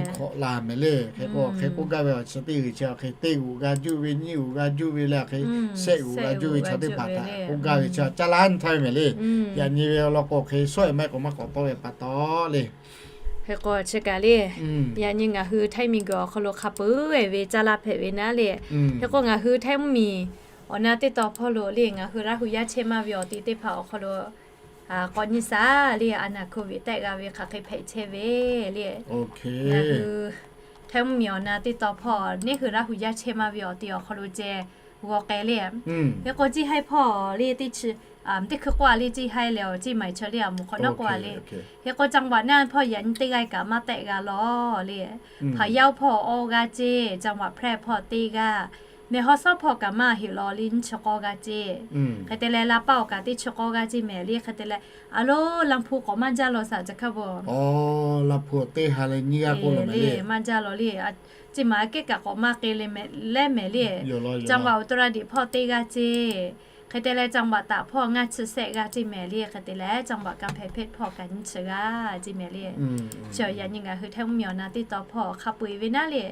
hkawꞈ la mehˍ le. Hk'e k'o, hk'e k'oˆ gaˇ ve awˬ chi teˇ g'uiˬ chi awˬ hk'e teˇ g'oꞈ g'a juˇ ve, nyiˇ g'oꞈ g'a juˇ ve le, awˬ hk'e shehˆ g'oꞈ g'a juˇ ve chaw teˇ hpaˍ htaꞈ k'oˆ gaˇ ve chi caˇ laˇ nyi htaˇ ve mehˍ le. Yaꞈ nyi ve awˬ lawn k'o, hk'e shawˉ-e maˇ k'awꞈ maˇ k'awꞈ tawˆ ve pa taw le. Hk'e k'o chi kaꞈ le, yaꞈ nyi ngaˬ hui Htaiˇ miˬ guiˬ awˬ hk'aw lo hk'a peu-eˬ ve caˇ laˇ hpehꞈ ve naˉ le. Hk'e k'o ngaˬ hui Htaiˇ mvuhˇ miˬ awˬ na teˇ tawn hpawˇ lo le, ngaˬ hui Laˇ hu yaˇ chehˇ maˇ ve awˬ ti teˇ hpaˍ awˬ hk'aw lo k'awꞈ nyi shaˍ le, a naˍ hk'oˆ viꞈ tehˆ g'a ve hk'aˬ hk'e hpehꞈ chehˇ ve le. Ngaˬ hui Htaiˇ mvuhˇ miˬ awˬ na teˇ tawn hpawˇ neˇ hui Laˇ hu yaˇ chehˇ maˇ ve awˬ ti awˬ hk'aw lo ceh g'aw k'ai le. Hk'e k'o, ceˇ haiˇ hpawˇ le teˇ chi, teˇ hkui k'oˆ-a le, ceˇ haiˇ leh ceˇ maˬ chaw le a moˍ hk'awꞈ nawˉ k'oˆ-a le. Hk'e k'o, จังหวัด naˆ hpawˇ yaꞈ nyi teˇ g'aˇ kaꞈ maˇ tehˆ g'a law le. Hpaˍ yaˇ hpawˇ awˇ g'aˇ ceˇ, จังหวัด แพร่ hpawˇ teˇ g'aˇ, แม่ฮ่องสอน hpawˇ kaꞈ maˇ heˆ law le, nyiˇ chi k'awˇ g'aˇ ceˇ. Hk'e te leh, ลำปาง awˬ kaꞈ teˇ chi k'awˇ g'aˇ ceˇ mehˍ le. Hk'e te leh, a lo, ลำพูน k'awꞈ maˇ jaˇ law shaˍ ca hkaˇ bo. ลำพูน teˇ ha leh nyiˇ g'aˇ k'oˆ lo mehˍ le. Maˇ jaˇ law le. Ceˇ maˬ aꞈ kehˉ kaꞈ k'awꞈ maˇ k'e le mehˍ lehˉ mehˍ le. จังหวัด อุตรดิตถ์ hpawˇ teˇ g'aˇ ceˇ. Hk'e te leh, จังหวัดตาก hpawˇ ngaˇ chi shehˆ g'aˇ ceˇ mehˍ le. Hk'e te leh, จังหวัดกำแพงเพชร hpawˇ kaꞈ nyiˇ chi g'aˇ ceˇ mehˍ le. Chi yaꞈ nyi ngaˬ hui Htaiˇ mvuhˇ miˬ awˬ na teˇ tawn hpawˇ hk'a peu-eˬ ve naˉ le.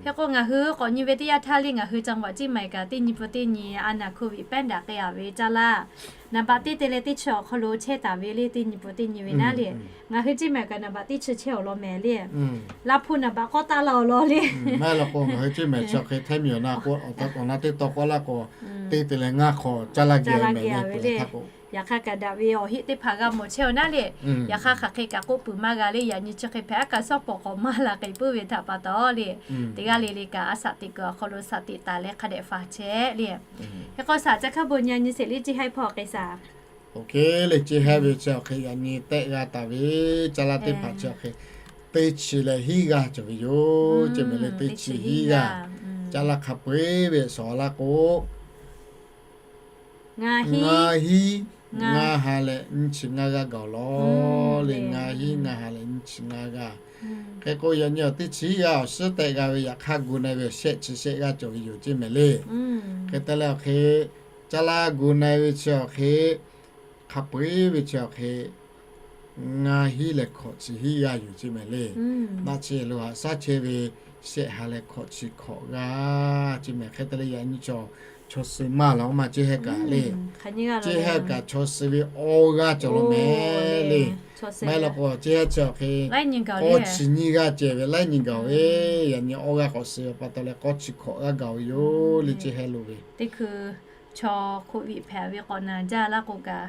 Hk'e k'o, ngaˬ hui k'awꞈ nyi ve teˇ yanˇ htaˇ le, ngaˬ hui จังหวัด ceˇ maˬ kaꞈ teˇ nyi pu teˇ nyi a naˍ hk'oˆ viꞈ pehˉ daꞈ k'ai-a ve caˇ laˇ นับเบอร์ teˇ te leh teˇ chi awˬ hk'aw lo chehˇ taˍ ve le, teˇ nyi pu teˇ nyi ve naˉ le. Ngaˬ hui ceˇ maˬ kaꞈ นับเบอร์ teˇ chi chehˇ awˬ lawn mehˍ le. ลำพูน นับเบอร์ k'awˇ taˆ laˇ awˬ lawn le. Maˇ heˆ law k'o, ngaˬ hui ceˇ maˬ chi hk'e Htaiˇ miˬ awˬ na k'o, awˬ na teˇ taw k'awꞈ laˇ k'o, teˇ te leh ngaˇ hk'aw caˇ laˇ geh ve mehˍ le. Yaꞈ hk'aˇ kaꞈ daꞈ ve awˬ heˆ teˇ hpaˍ g'a mawˬ chehˇ-oˬ naˉ le. Yaꞈ hk'aˇ hk'aˬ hk'e kaꞈ k'oˆ puiˍ maˇ g'a le. Yaꞈ nyi chi hk'e hpehꞈ a kaꞈ, shawˉ pawˍ k'awꞈ maˇ la k'ai puiˉ ve htaꞈ pa taw le, teˇ g'aˇ le le kaꞈ a shaꞈ teꞈ kuiˬ awˬ hk'aw lo shaꞈ teꞈ taˍ leh hk'a dehꞈ faˍ chehˇ le. Hk'e k'o, shaˍ ca hkaˇ bon nyi nyi sheˍ le, ceˇ haiˇ hpawˇ k'ai shaˍ. Oˇ hk'e le, ceˇ haiˇ ve chi awˬ hk'e yaꞈ nyi tehˆ g'a taˍ ve caˇ laˇ teˇ hpaˍ chi awˬ hk'e teˇ chi leh hiˉ g'aˇ cawˬ ve yoˬ. Ceˇ mehˍ le, teˇ chi hiˉ g'aˇ. Caˇ laˇ hk'a peu-eˬ ve shawˍ laˇ k'o, ngaˇ hiˉ ngaˇ ha leh nyiˇ chi ngaˇ g'aˇ gaˬ-oˬ law le. Ngaˇ hiˉ ngaˇ ha leh nyiˇ chi ngaˇ g'aˇ. Hk'e k'o, yaꞈ nyi awˬ teˇ chi hiˉ g'aˇ awˬ suhˉ tehˆ g'a ve yaꞈ hk'aˇ gu na ve shehˆ chi shehˆ g'aˇ cawˬ ve yoˬ ceˇ mehˍ le. Hk'e te leh awˬ hk'e, caˇ laˇ gu na ve chi awˬ hk'e, hk'a peu-eˬ ve chi awˬ hk'e, ngaˇ hiˉ leh hkawꞈ chi hiˉ g'aˇ yoˬ ceˇ mehˍ le. Naˆ chi lo haꞈ shaˉ chehˇ ve shehˆ ha leh hkawꞈ chi hkawꞈ g'aˇ ceˇ mehˍ. Hk'e te leh yaꞈ nyi chaw, chaw suh maˇ laˬ-oˬ ma ceˇ haiˇ kaꞈ le. Ceˇ haiˇ kaꞈ chaw suh ve awˇ g'aˇ cawˬ law mehˍ le. Maˇ heˆ law k'o, ceˇ haiˇ chi awˬ hk'e k'awˇ chi nyiˇ g'aˇ ceh ve laiˉ nyi gaˬ ve, yaꞈ nyi awˇ g'aˇ k'awꞈ suh ve pa taw leh k'awˇ chi hkawꞈ g'aˇ gaˬ ve yoˬ le, ceˇ haiˇ lo ve. Teˇ hkui chaw โควิด hpehꞈ ve k'awꞈ naˬ jaˇ laˇ k'o kaꞈ,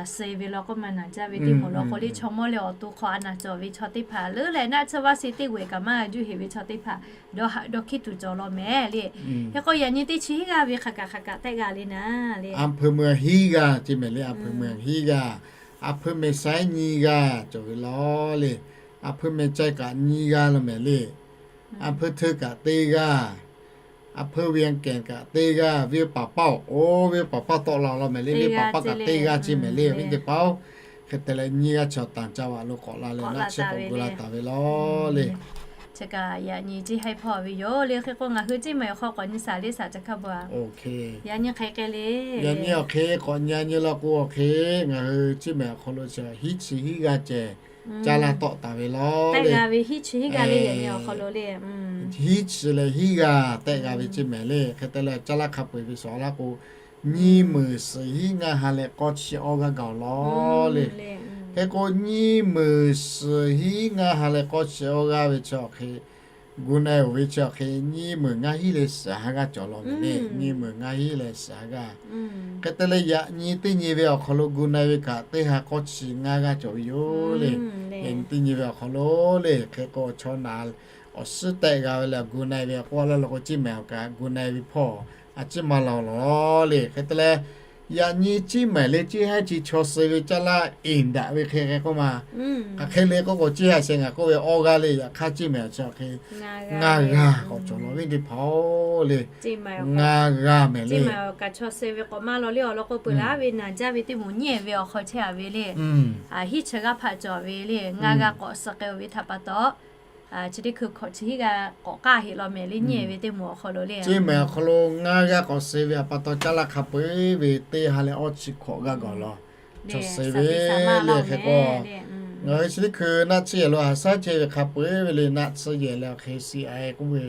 suh ve law k'o maˇ naˬ jaˇ ve teˇ moˍ law k'o le, chaw mawˇ leh awˬ to hk'aw a naˬ cawˬ ve chaw teˇ hpaˍ leuˉ leh naˆ tsuhˇ vaˇ sheˍ teˇ g'uiˬ kaꞈ maˇ juˇ heˍ ve chaw teˇ hpaˍ dawˇ haꞈ dawˇ hkiˉ tuˬ cawˬ law mehˍ le. Hk'e k'o, yaꞈ nyi teˇ chi hiˉ g'aˇ ve hk'aˬ kaꞈ hk'aˬ kaꞈ tehˆ g'a le naˉ le. อำเภอเมือง hiˉ g'aˇ ceˇ mehˍ le, อำเภอเมือง hiˉ g'aˇ. อำเภอแม่สาย nyiˇ g'aˇ cawˬ ve law le. อำเภอแม่สาย kaꞈ nyiˇ g'aˇ law mehˍ le. อำเภอเทิง kaꞈ teˇ g'aˇ. อำเภอเวียงแก่น kaꞈ teˇ g'aˇ. วิวป่าเป้า, oˇ วิวป่าเป้า tawˆ la law mehˍ le. วิวป่าเป้า kaꞈ teˇ g'aˇ ceˇ mehˍ le. Viˉ teˇ paoˇ, hk'e te leh nyiˇ g'aˇ chaw ต่างจังหวัด lo k'awꞈ la leh naˆ tsuhˇ k'awꞈ gu la taˍ ve law le. Chi kaꞈ yaꞈ nyi ceˇ haiˉ hpawˇ ve yoˬ le. Hk'e k'o ngaˬ hui Ciˇ mehˍ awˬ hk'aw k'awꞈ nyi shaˍ le shaˍ ca hkaˇ bon a. Yaꞈ nyi hk'e k'ai le. Yaꞈ nyi awˬ hk'e k'awꞈ nyi nyi law k'o awˬ hk'e, ngaˬ hui Ciˇ mehˍ awˬ hk'aw lo chi hiˉ chi hiˉ g'aˇ ceh caˇ laˇ tawˆ taˍ ve law le. Hiˉ chi leh hiˉ g'aˇ tehꞈ g'a ve Ciˇ mehˍ le. Hk'e te leh caˇ laˇ hk'a peu-eˬ ve suhˍ laˇ k'o, nyiˇ meunˍ suhˍ hiˉ ngaˇ ha leh k'awˇ chi awˇ g'aˇ gaˬ-oˬ law le. Hk'e k'o nyiˇ meunˍ suhˍ hiˉ ngaˇ ha leh k'awˇ chi awˇ g'aˇ ve chi awˬ hk'e, gu na-e-oˬ ve chi awˬ hk'e nyiˇ meunˍ ngaˇ hiˉ leh suhˍ ha g'aˇ cawˬ law ve le. Nyiˇ meunˍ ngaˇ hiˉ leh suhˍ ha g'aˇ. Hk'e te leh yaꞈ nyi teˇ nyi ve awˬ hk'aw lo gu na-e ve kaꞈ teˇ ha k'awˇ chi ngaˇ g'aˇ cawˬ ve yoˬ le. Yaꞈ nyi teˇ nyi ve awˬ hk'aw lo le. Hk'e k'o chaw naˍ awˬ suhˉ tehˆ g'a ve leh gu na-e ve k'oˆ laˇ law k'o, Ciˇ mehˍ awˬ kaꞈ gu na-e ve hpawˇ a ciˉ maˇ law law le. Hk'e te leh yaꞈ nyi Ciˇ mehˍ le ceˇ haiˉ chi chaw suh ve caˇ laˇ eˍ daꞈ ve hk'e hk'e k'oˆ ma. Hk'aˬ hk'e le k'oˆ k'o, ceˇ haiˉ sheh ngaˬ k'oˆ ve awˇ g'aˇ le, yaꞈ hk'aˇ Ciˇ mehˍ chi awˬ hk'e ngaˇ g'aˇ k'awꞈ cawˬ law ve teˇ hpaˍ-oˬ le. Ngaˇ g'aˇ mehˍ le. Kaꞈ chaw suh ve k'awꞈ maˇ law le awˬ lawn k'o, peuˬ laˇ ve naˍ jaˇ ve teˇ moˍ nyi-e ve awˬ hk'aw chehˇ a ve le. Hiˉ chi g'aˇ hpaꞈ cawˬ ve le. Ngaˇ g'aˇ k'awꞈ suh k'ai-o ve htaꞈ pa taw, chi teˇ hkui hkawꞈ chi hiˉ g'aˇ k'awꞈ k'aˇ heˆ law mehˍ le. Nyi-e ve teˇ moˍ awˬ hk'aw lo le, Ciˇ mehˍ awˬ hk'aw lo ngaˇ g'aˇ k'awꞈ suh ve awˬ pa taw caˇ laˇ hk'a peu-eˬ ve teˇ ha leh awˇ chi hkawꞈ g'aˇ gaˬ law. Chaw suh ve le. Hk'e k'o ngaˬ hui chi teˇ hkui naˆ tsuhˇ yehˬ lo haꞈ shaˉ chehˇ ve hk'a peu-eˬ ve le, naˆ tsuhˇ yehˬ leh awˬ hk'e C I k'oˆ ve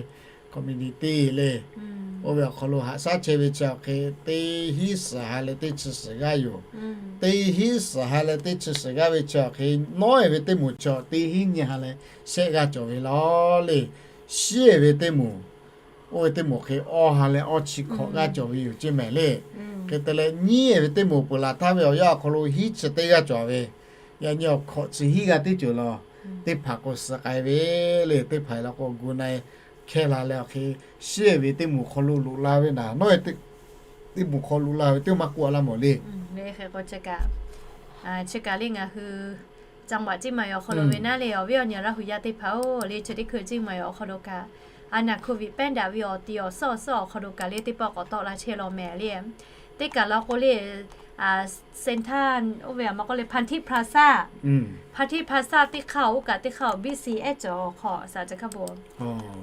community le, oˇ ve awˬ hk'aw lo haꞈ shaˉ chehˇ ve chi awˬ hk'e teˇ hiˉ suhˍ ha leh teˇ chi suhˍ g'aˇ yoˬ. Teˇ hiˉ suhˍ ha leh teˇ chi suhˍ g'aˇ ve chi awˬ hk'e nawˉ-e ve teˇ moˍ chi teˇ hiˉ nyi ha leh shehˆ g'aˇ cawˬ ve law le. Shiˉ-e ve teˇ moˍ, oˇ ve teˇ moˍ hk'e awˇ ha leh awˇ chi hkawꞈ g'aˇ cawˬ ve yoˬ Ciˇ mehˍ le. Hk'e te leh nyi-e ve teˇ moˍ peuˬ laˬ htaˇ ve awˬ yanˇ awˬ hk'aw lo hiˉ chi teˇ g'aˇ cawˬ ve, yaꞈ nyi awˬ hkawꞈ chi hiˉ g'aˇ teˇ ceuˬ law. Teˇ hpaˍ k'o suh k'ai ve le. Teˇ hpaˍ law k'o gu na-e hkehˇ la leh awˬ hk'e shiˉ-e ve teˇ moˍ hk'aw lo loꞈ la ve naˍ, nawˉ-e teˇ moˍ hk'aw loꞈ la ve teˇ maˇ k'oˆ a laˇ mawˬ le. Hk'e k'o chi kaꞈ le ngaˬ hui จังหวัด Ciˇ mehˍ awˬ hk'aw lo ve naˉ le, awˬ viˉ awˬ nyi Laˇ huˍ yaˇ teˇ hpaˍ-oˬ le, chi teˇ hkui Ciˇ mehˍ awˬ hk'aw lo kaꞈ a naˍ hk'oˆ viꞈ pehˉ daꞈ ve awˬ ti awˬ suhˉ awˬ suhˉ awˬ hk'aw lo kaꞈ le teˇ pawˆ k'awꞈ tawˆ la chehˇ law mehˍ le. Teˇ kaˬ law k'o le, Central oˇ ve a ma k'oˆ le พันทิพย์พลาซ่า พันทิพย์พลาซ่า teˇ hk'aˇ oˇ kaꞈ teˇ hk'aˇ awˬ biˇ si ehˉ cawˬ awˬ hk'aw saˍ ca hkaˇ bon.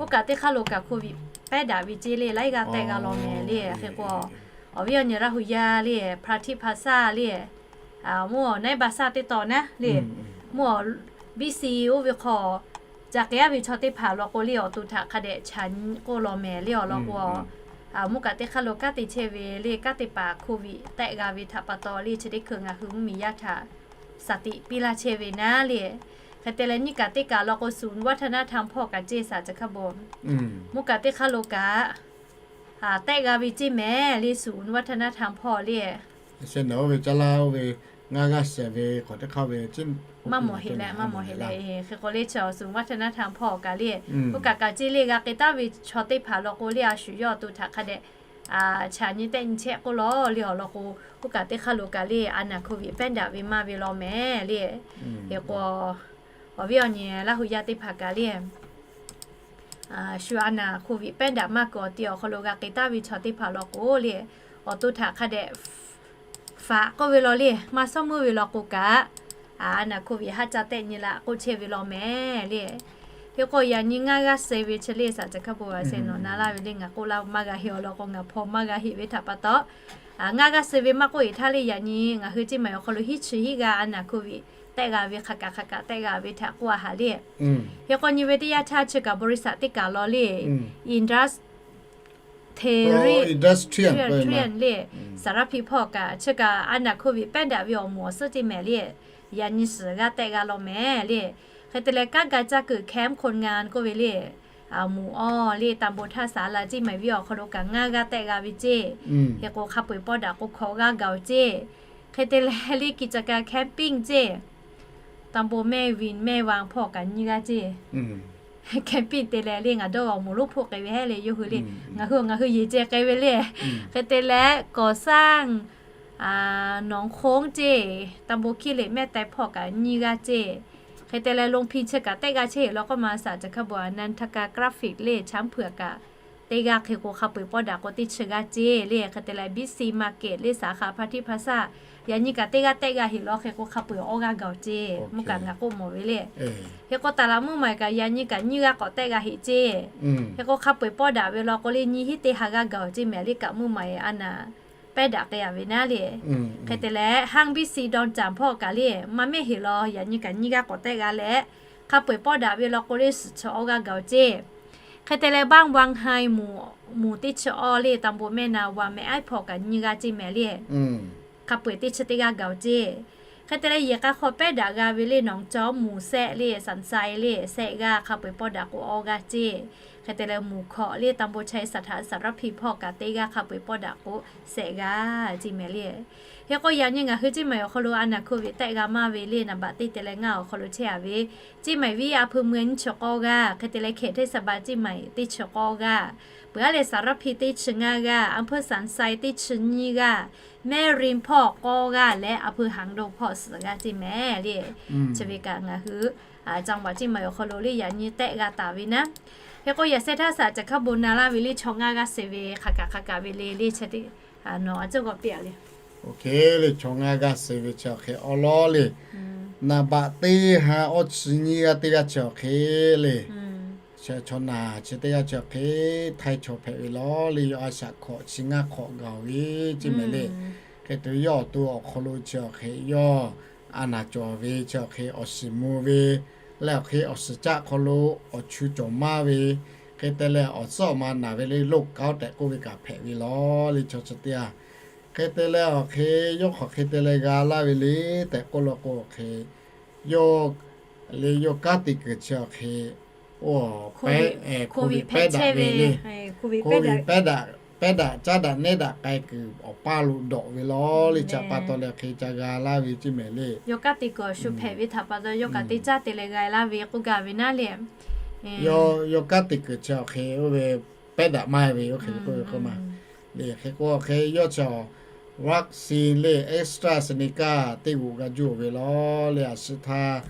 Oˇ kaꞈ teˇ hk'aˇ lo kaꞈ hk'oˆ viꞈ pehˉ daꞈ ve ceˇ le, laiˉ g'aˇ tehˆ g'a law mehˍ le. Hk'e k'o, awˬ viˉ awˬ nyi Laˇ huˍ yaˇ le พันทิพย์พลาซ่า le, mvuhˇ awˬ naiˉ ba saˇ teˇ taw naˉ le, mvuhˇ awˬ biˇ si oˇ ve hk'aw ca k'ai-a ve chaw teˇ hpaˍ law k'o le, awˬ to htaꞈ hk'a dehꞈ chaꞈ nyi k'oˆ law mehˍ le awˬ lawn k'o, mvuhˇ kaꞈ teˇ hk'aˇ lo kanˉ te chehˇ ve le, kanˉ te paˍ hk'oˆ viꞈ tehˆ g'a ve htaꞈ pa taw le, chi teˇ hkui ngaˬ hui mvuhˇmiˬ yaˇ htaꞈ สติ piˇ laˇ chehˇ ve naˉ le. Hk'e te leh nyiˇ kaꞈ teˇ kaꞈ law k'o ศูนย์วัฒนธรรม hpawˇ kaꞈ ceˇ saˍ ca hkaˇ bon. Mvuhˇ kaꞈ teˇ hk'aˇ lo kaꞈ tehˆ g'a ve ceˇ mehˍ le, ศูนย์วัฒนธรรม hpawˇ le. Oˇ ve caˇ laˇ oˇ ve ngaˇ g'aˇ shehˍ ve k'awꞈ teˇ hk'aˇ ve maˇ mawˬ heˆ leh, maˇ mawˬ heˆ leh. Hk'e k'o le chi ศูนย์วัฒนธรรม hpawˇ kaꞈ le, oˇ kaꞈ kaꞈ ceˇ le, g'a k'ai taˉ ve chaw teˇ hpaˍ law k'o le, a shu yawˇ awˬ to htaꞈ hk'a dehꞈ chaꞈ nyi tehˆ nyi chehˇ k'oˆ law le awˬ lawn k'o, oˇ kaꞈ teˇ hk'aˇ lo kaꞈ le a naˍ hk'oˆ viꞈ pehˉ daꞈ ve maˇ ve law mehˍ le. Hk'e k'o, awˬ viˉ awˬ nyi Laˇ huˍ yaˇ teˇ hpaˍ kaꞈ le shu a naˍ hk'oˆ viꞈ pehˉ daꞈ maˇ kuiˬ awˬ ti awˬ hk'aw lo g'a k'ai taˉ ve chaw teˇ hpaˍ law k'o le, awˬ to htaꞈ hk'a dehꞈ faꞈ k'oˆ ve law le, maˇ suhˉ meuˇ ve law k'o kaꞈ, a naˍ hk'oˆ viꞈ haˆ caˇ tehˆ nyi la k'oˆ chehˇ ve law mehˍ le. Hk'e k'o yaꞈ nyi ngaˇ g'aˇ suh ve chi le saˍ ca hkaˇ bon a se nawˬ na laˇ ve le, ngaˬ k'oˆ laˇ maˇ g'a heˆ awˬ lawn k'o, ngaˬ hpaw maˇ g'a heˆ ve htaꞈ pa taw, ngaˇ g'aˇ suh ve maˇ k'oˆ eˬ htaˇ le, yaꞈ nyi ngaˬ hui Ciˇ mehˍ awˬ hk'aw lo hiˉ chi hiˉ g'aˇ a naˍ hk'oˆ viꞈ tehˆ g'a ve hk'a kaꞈ hk'a kaꞈ tehˆ g'a ve htaꞈ k'oˆ a haꞈ le. Hk'e k'o nyi ve teˇ yanˇ htaˇ chi kaꞈ บริษัท teˇ kaꞈ law le, Indus Therian le, saˍ raˇ hpiˇ hpawˇ kaꞈ chi kaꞈ a naˍ hk'oˆ viꞈ pehˉ daꞈ ve awˬ moˍ awˬ suhˉ ceˇ mehˍ le, yaꞈ nyi suhˍ g'aˇ tehˆ g'a law mehˍ le. Hk'e te leh kanˉ ga caˇ kuiˬ แคมป์คนงาน k'oˆ ve le, moˍ awˬ le ตำบลท่าสารา ceˇ mehˍ ve awˬ hk'aw lo kaꞈ ngaˇ g'aˇ tehˆ g'a ve ceˇ. Hk'e k'o hk'a peu-eˬ pawˆ daꞈ k'o hkawꞈ g'aˇ gaˬ-oˬ ceˇ. Hk'e te leh le กิจการ camping ceˇ, ตำบลแม่วิน แม่วาง hpawˇ kaꞈ nyi g'aˇ ceˇ. Camping te leh le ngaˬ dawˇ ve awˬ moˍ lonˉ hpoˆ k'ai ve heˆ le, yawˇ hui le, ngaˬ hui ngaˬ hui yeˬ ceh k'ai ve le. Hk'e te leh ก่อสร้าง หนองโค้ง ceˇ, ตำบลขี้เหล็ก แม่แตง hpawˇ kaꞈ nyi g'aˇ ceˇ. Hk'e te leh โรงพิมพ์ chi kaꞈ tehˆ g'a chehˇ heˆ law k'oˆ ma saˍ ca hkaˇ bon a, นันทกา กราฟิก le, ช้างเผือก kaꞈ teˇ g'aˇ hk'e k'o hk'a peu-eˬ pawˆ daꞈ k'o teˇ chi g'aˇ ceˇ le. Hk'e te leh Busy Market le, สาขา พระอาทิตย์ พลาซ่า yaꞈ nyi kaꞈ teˇ g'aˇ tehˆ g'a heꞈ law hk'e k'o hk'a peu-eˬ awˇ g'aˇ gaˬ-oˬ ceˇ. Mvuhˇ kaꞈ ngaˬ k'oˆ mawˬ ve le. Hk'e k'o ตลาด mvuhˇ maˬ kaꞈ yaꞈ nyi kaꞈ nyiˇ g'aˇ k'awꞈ tehˆ g'a heꞈ ceˇ. Hk'e k'o hhk'a peu-eˬ pawˆ daꞈ ve law k'o le nyiˇ hinˉ teˇ ha g'aˇ gaˬ-oˬ ceˇ mehˍ le kaꞈ mvuhˇ maˬ-eˬ a naˍ pehˉ daꞈ k'ai-a ve naˉ le. Hk'e te leh ห้าง Busy ดอนจาน hpawˇ kaꞈ le maˇ mehˆ heꞈ law yaꞈ nyi kaꞈ nyiˇ g'aˇ k'awꞈ tehˆ g'a leh, hk'a peu-eˬ pawˆ daꞈ ve law k'o le suhˍ chi awˇ g'aˇ gaˬ-oˬ ceˇ. Hk'e te leh บ้านวังไฮ mvuhˬ teˇ chi awˇ le ตำบลแม่นาวัง mehˍ aiˉ hpawˇ kaꞈ nyiˇ g'aˇ ceˇ mehˍ le. Hk'a peu-eˬ teˇ chi teˇ g'aˇ gaˬ-oˬ ceˇ. Hk'e te leh yehˬ k'a hk'aw pehˉ daꞈ g'a ve le หนองจอก mvuhˬ shehˆ le สันทราย le shehˆ g'aˇ hk'a peu-eˬ pawˆ daꞈ k'o awˇ g'aˇ ceˇ. Hk'e te leh mvuhˬ hkawꞈ le ตำบลไชยเศรษฐา สารพี hpawˇ kaꞈ teˇ g'aˇ hk'a peu-eˬ pawˆ daꞈ k'o shehˆ g'aˇ ceˇ mehˍ le. Hk'e k'o yaꞈ nyi ngaˬ hui ceˇ mehˍ awˬ hk'aw lo a naˍ โควิด tehˆ g'a maˇ ve le naˍ baꞈ teˇ te leh ngaˇ awˬ hk'aw lo chehˇ-a ve ceˇ mehˍ viˉ a hpui mui nyiˇ chi k'awˇ g'aˇ, hk'e te leh เขตเทศบาล ceˇ mehˍ teˇ chi k'awˇ g'aˇ, peuˬ aˉ leh สารพี teˇ chi ngaˇ g'aˇ, อำเภอสันทราย teˇ chi nyiˇ g'aˇ, แม่ริม hpawˇ k'awˇ g'aˇ leh อำเภอหางดง hpawˇ suhˍ g'aˇ ceˇ mehˍ le. Chi ve kaꞈ ngaˬ hui จังหวัด ceˇ mehˍ awˬ hk'aw lo le yaꞈ nyi tehˆ g'a taˍ ve naˉ. Hk'e k'o yaꞈ sheh htaˇ saˍ ca hk'a bon na laˇ ve le chaw ngaˇ g'aˇ suh ve hk'aˬ kaꞈ hk'aˬ kaꞈ ve le le chi teˇ a naˍ a cawˇ g'aw piˇ-a le. Oˇ hk'e le chaw ngaˇ g'aˇ suh ve chi awˬ hk'e awˉ lawˉ le. Naˍ baꞈ teˇ ha awˇ chi nyiˇ g'aˇ teˇ g'aˇ chi awˬ hk'e le. Chaw naˬ chi teˇ g'aˇ chi awˬ hk'e htaiˇ chaw hpehꞈ ve lawˬ le. Yawˇ a shaꞈ hkawꞈ chi ngaˇ hk'awꞈ gaˬ-oˬ ve ceˇ mehˍ le. Hk'e te yawˇ awˬ to awˬ hk'aw lo chi awˬ hk'e yawˇ a naˍ cawˬ ve chi awˬ hk'e awˬ shiˍ mvuh ve leh awˬ hk'e awˬ shiˍ caˆ hk'aw lo awˬ chu cawˬ maˇ ve, hk'e te leh awˬ suhˉ awˬ ma naˬ ve le โรคเก๋าต์ tehꞈ k'oˆ ve kaꞈ hpehꞈ ve lawˬ le chaw chi teˇ g'aˇ. Hk'e te leh awˬ hk'e yawˇ hk'awꞈ hk'e te leh g'a laˇ ve le tehꞈ k'oˆ law k'o awˬ hk'e yawˇ le yawˇ kanˉ te kuiˬ chi awˬ hk'e oˇ pehˉ, โควิด pehˉ daꞈ ve le. โควิด pehˉ daꞈ, pehˉ daꞈ caˉ daꞈ nehˉ daꞈ k'ai kuiˬ awˬ paˇ lo dawꞈ ve lawˬ le. Chi pa taw leh hk'e ca g'a laˇ ve ceˇ mehˍ le. Yawˇ kanˉ te kuiˬ awˬ shu hpehꞈ ve htaꞈ pa taw yawˇ kaꞈ te caˇ te leh g'a laˇ ve k'oˆ gaˇ ve naˉ le. Yawˇ kanˉ te kuiˬ chi awˬ hk'e oˇ ve pehˉ daꞈ maˇ ve oˇ hk'e k'oˆ ve k'o ma le. Hk'e k'o awˬ hk'e yawˇ chi awˬ vaccine le AstraZeneca teˇ g'oꞈ g'a juˇ-oˬ ve lawˬ le. A shu htaˇ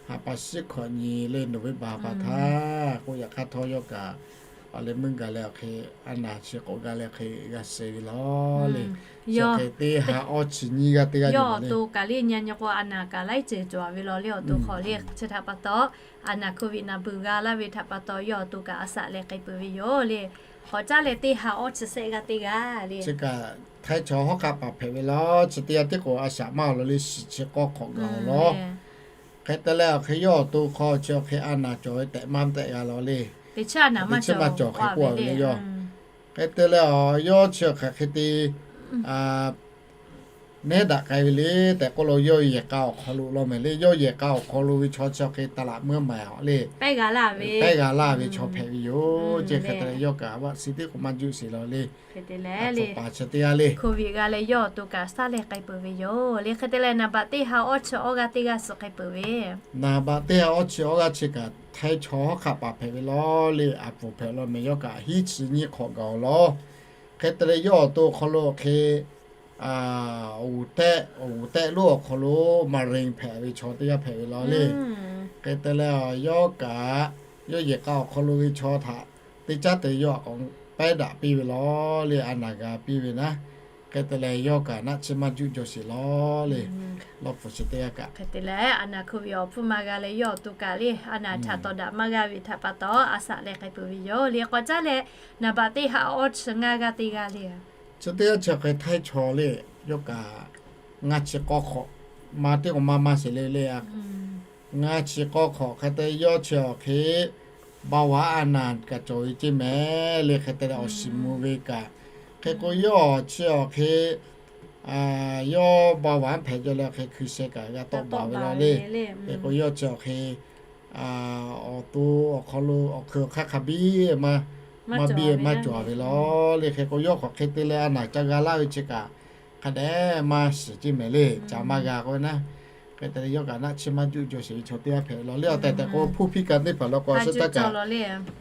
ha pa shiˉ hkawꞈ nyi le November pa htaˇ k'oˆ yaꞈ hk'aˇ htawˇ yawˇ kaꞈ awˬ leh meuˇ gaˬ leh awˬ hk'e a naˍ chi k'awꞈ g'a leh hk'e g'a suh ve lawˬ le. Chi hk'e teˇ ha awˇ chi nyiˇ g'aˇ teˇ g'aˇ yawˇ awˬ to kaꞈ le nyi nyi k'o a naˍ kaꞈ laiˉ ceuˬ cawˬ ve lawˬ le. Awˬ to hk'aw le chi htaꞈ pa taw a naˍ โควิด naˍ beuˬ g'a laˇ ve htaꞈ pa taw yawˇ awˬ to kaꞈ a shaꞈ leh k'ai peuˬ ve yoˬ le. K'awꞈ caˉ leh teˇ ha awˇ chi shehˆ g'aˇ teˇ g'aˇ le. Chi kaꞈ htaiˇ chaw hawˉ hk'aˆ paˍ hpehꞈ ve lawˬ. Chi teˇ yanˇ tiˉ k'o a shaꞈ maˇ awˬ lawn le shiˍ chi k'awˇ hk'awꞈ gaˬ-oˬ lawˬ. Hk'e te leh awˬ hk'e yawˇ awˬ to hk'aw chi awˬ hk'e a naˍ cawˬ ve tehꞈ maˇ tehˆ g'a lawˬ le. Teˇ chi maˇ cawˬ hk'e k'oˆ ve le yawˇ. Hk'e te leh awˬ yawˇ chi awˬ hk'e hk'e te nehˉ daꞈ k'ai ve le tehꞈ k'oˆ lo yawˇ yehˬ k'a awˬ hk'aw lo lawˬ mehˍ le. Yawˇ yehˬ k'a awˬ hk'aw lo ve chaw chi awˬ hk'e ตลาด meuˇ maˍ le pehˉ g'a laˇ ve chaw hpehꞈ ve yoˬ ceˇ. Hk'e te leh yawˇ kaꞈ vaccine teˇ k'o maˇ juˇ sheˍ lawˬ le. Hk'e te leh le โควิด g'a leh yawˇ awˬ to kaꞈ shaˉ leh k'ai peuˬ ve yoˬ le. Hk'e te leh naˍ baꞈ teˇ ha awˇ chi awˇ g'aˇ teˇ g'aˇ suh k'ai peuˬ ve. Naˍ baꞈ teˇ ha awˇ chi awˇ g'aˇ chi kaꞈ htaiˇ chaw hawˉ hk'aˆ paˍ hpehꞈ ve lawˬ le. A puˍ hpehꞈ lawˬ mehˍ yawˇ kaꞈ hiˉ chi nyiˇ hk'awꞈ gaˬ-oˬ lawˬ. Hk'e te leh yawˇ awˬ to awˬ hk'aw lo hk'e g'uˬ tehˆ, g'uˬ tehˆ lonˉ awˬ hk'aw lo มะเร็ง hpehꞈ ve chaw teˇ g'aˇ hpehꞈ ve lawˬ le. Hk'e te leh yawˇ kaꞈ yawˇ yehˬ k'a awˬ hk'aw lo ve chaw htaꞈ teˇ caˉ te yawˇ a k'awꞈ pehˉ daꞈ piˇ ve lawˬ le. A naˍ g'a piˇ ve naˉ. Hk'e te leh yawˇ kaꞈ naˆ chi maˇ juˆ jaw sheˍ lawˬ le. Lawˇ pfuhˍ chi teˇ g'aˇ kaꞈ hk'e te leh a naˍ โควิด awˬ hpfuhˇ ma g'a leh yawˇ awˬ to kaꞈ le a naˍ htaꞈ tawˍ daꞈ maˇ g'a ve htaꞈ pa taw a shaꞈ leh k'ai peuˬ ve yoˬ le. K'awꞈ caˉ leh naˍ baꞈ teˇ ha awˇ chi ngaˇ g'aˇ teˇ g'aˇ le. Chi teˇ g'aˇ chi hk'e htaiˇ chaw le yawˇ kaꞈ ngaˇ chi k'awˇ hk'awꞈ maˇ teˇ k'o maˇ maˇ sheˍ le le a. Ngaˇ chi k'awˇ hk'awꞈ hk'e te yawˇ chi awˬ hk'e เบาหวาน a naˍ kaꞈ cawˬ ve ceˇ mehˍ le. Hk'e te leh awˬ shiˍ mvuh ve kaꞈ hk'e k'o yawˇ chi awˬ hk'e yawˇ เบาหวาน hpehꞈ jaw leh awˬ hk'e hkui sheh kaꞈ g'a tawˆ baˬ ve lawˬ le. Hk'e k'o yawˇ chi awˬ hk'e awˬ to awˬ hk'aw lo awˬ hkui awˬ hk'aˇ hk'a biˇ maˇ biˇ maˇ cawˬ ve lawˬ le. Hk'e k'o yawˇ k'awꞈ hk'e te leh a naˍ ca g'a laˇ ve chi kaꞈ hk'a dehꞈ maˇ shiˍ ceˇ mehˍ le. Ca maˇ g'a k'oˆ ve naˉ. Hk'e te leh yawˇ kaꞈ naˆ chi maˇ juˆ jaw sheˍ ve chaw teˇ g'aˇ hpehꞈ ve lawˬ le. Awˬ tehˬ tehˬ k'o hpuˇ hpiˇ kaꞈ teˇ hpaˍ law k'o a shu taˇ kaꞈ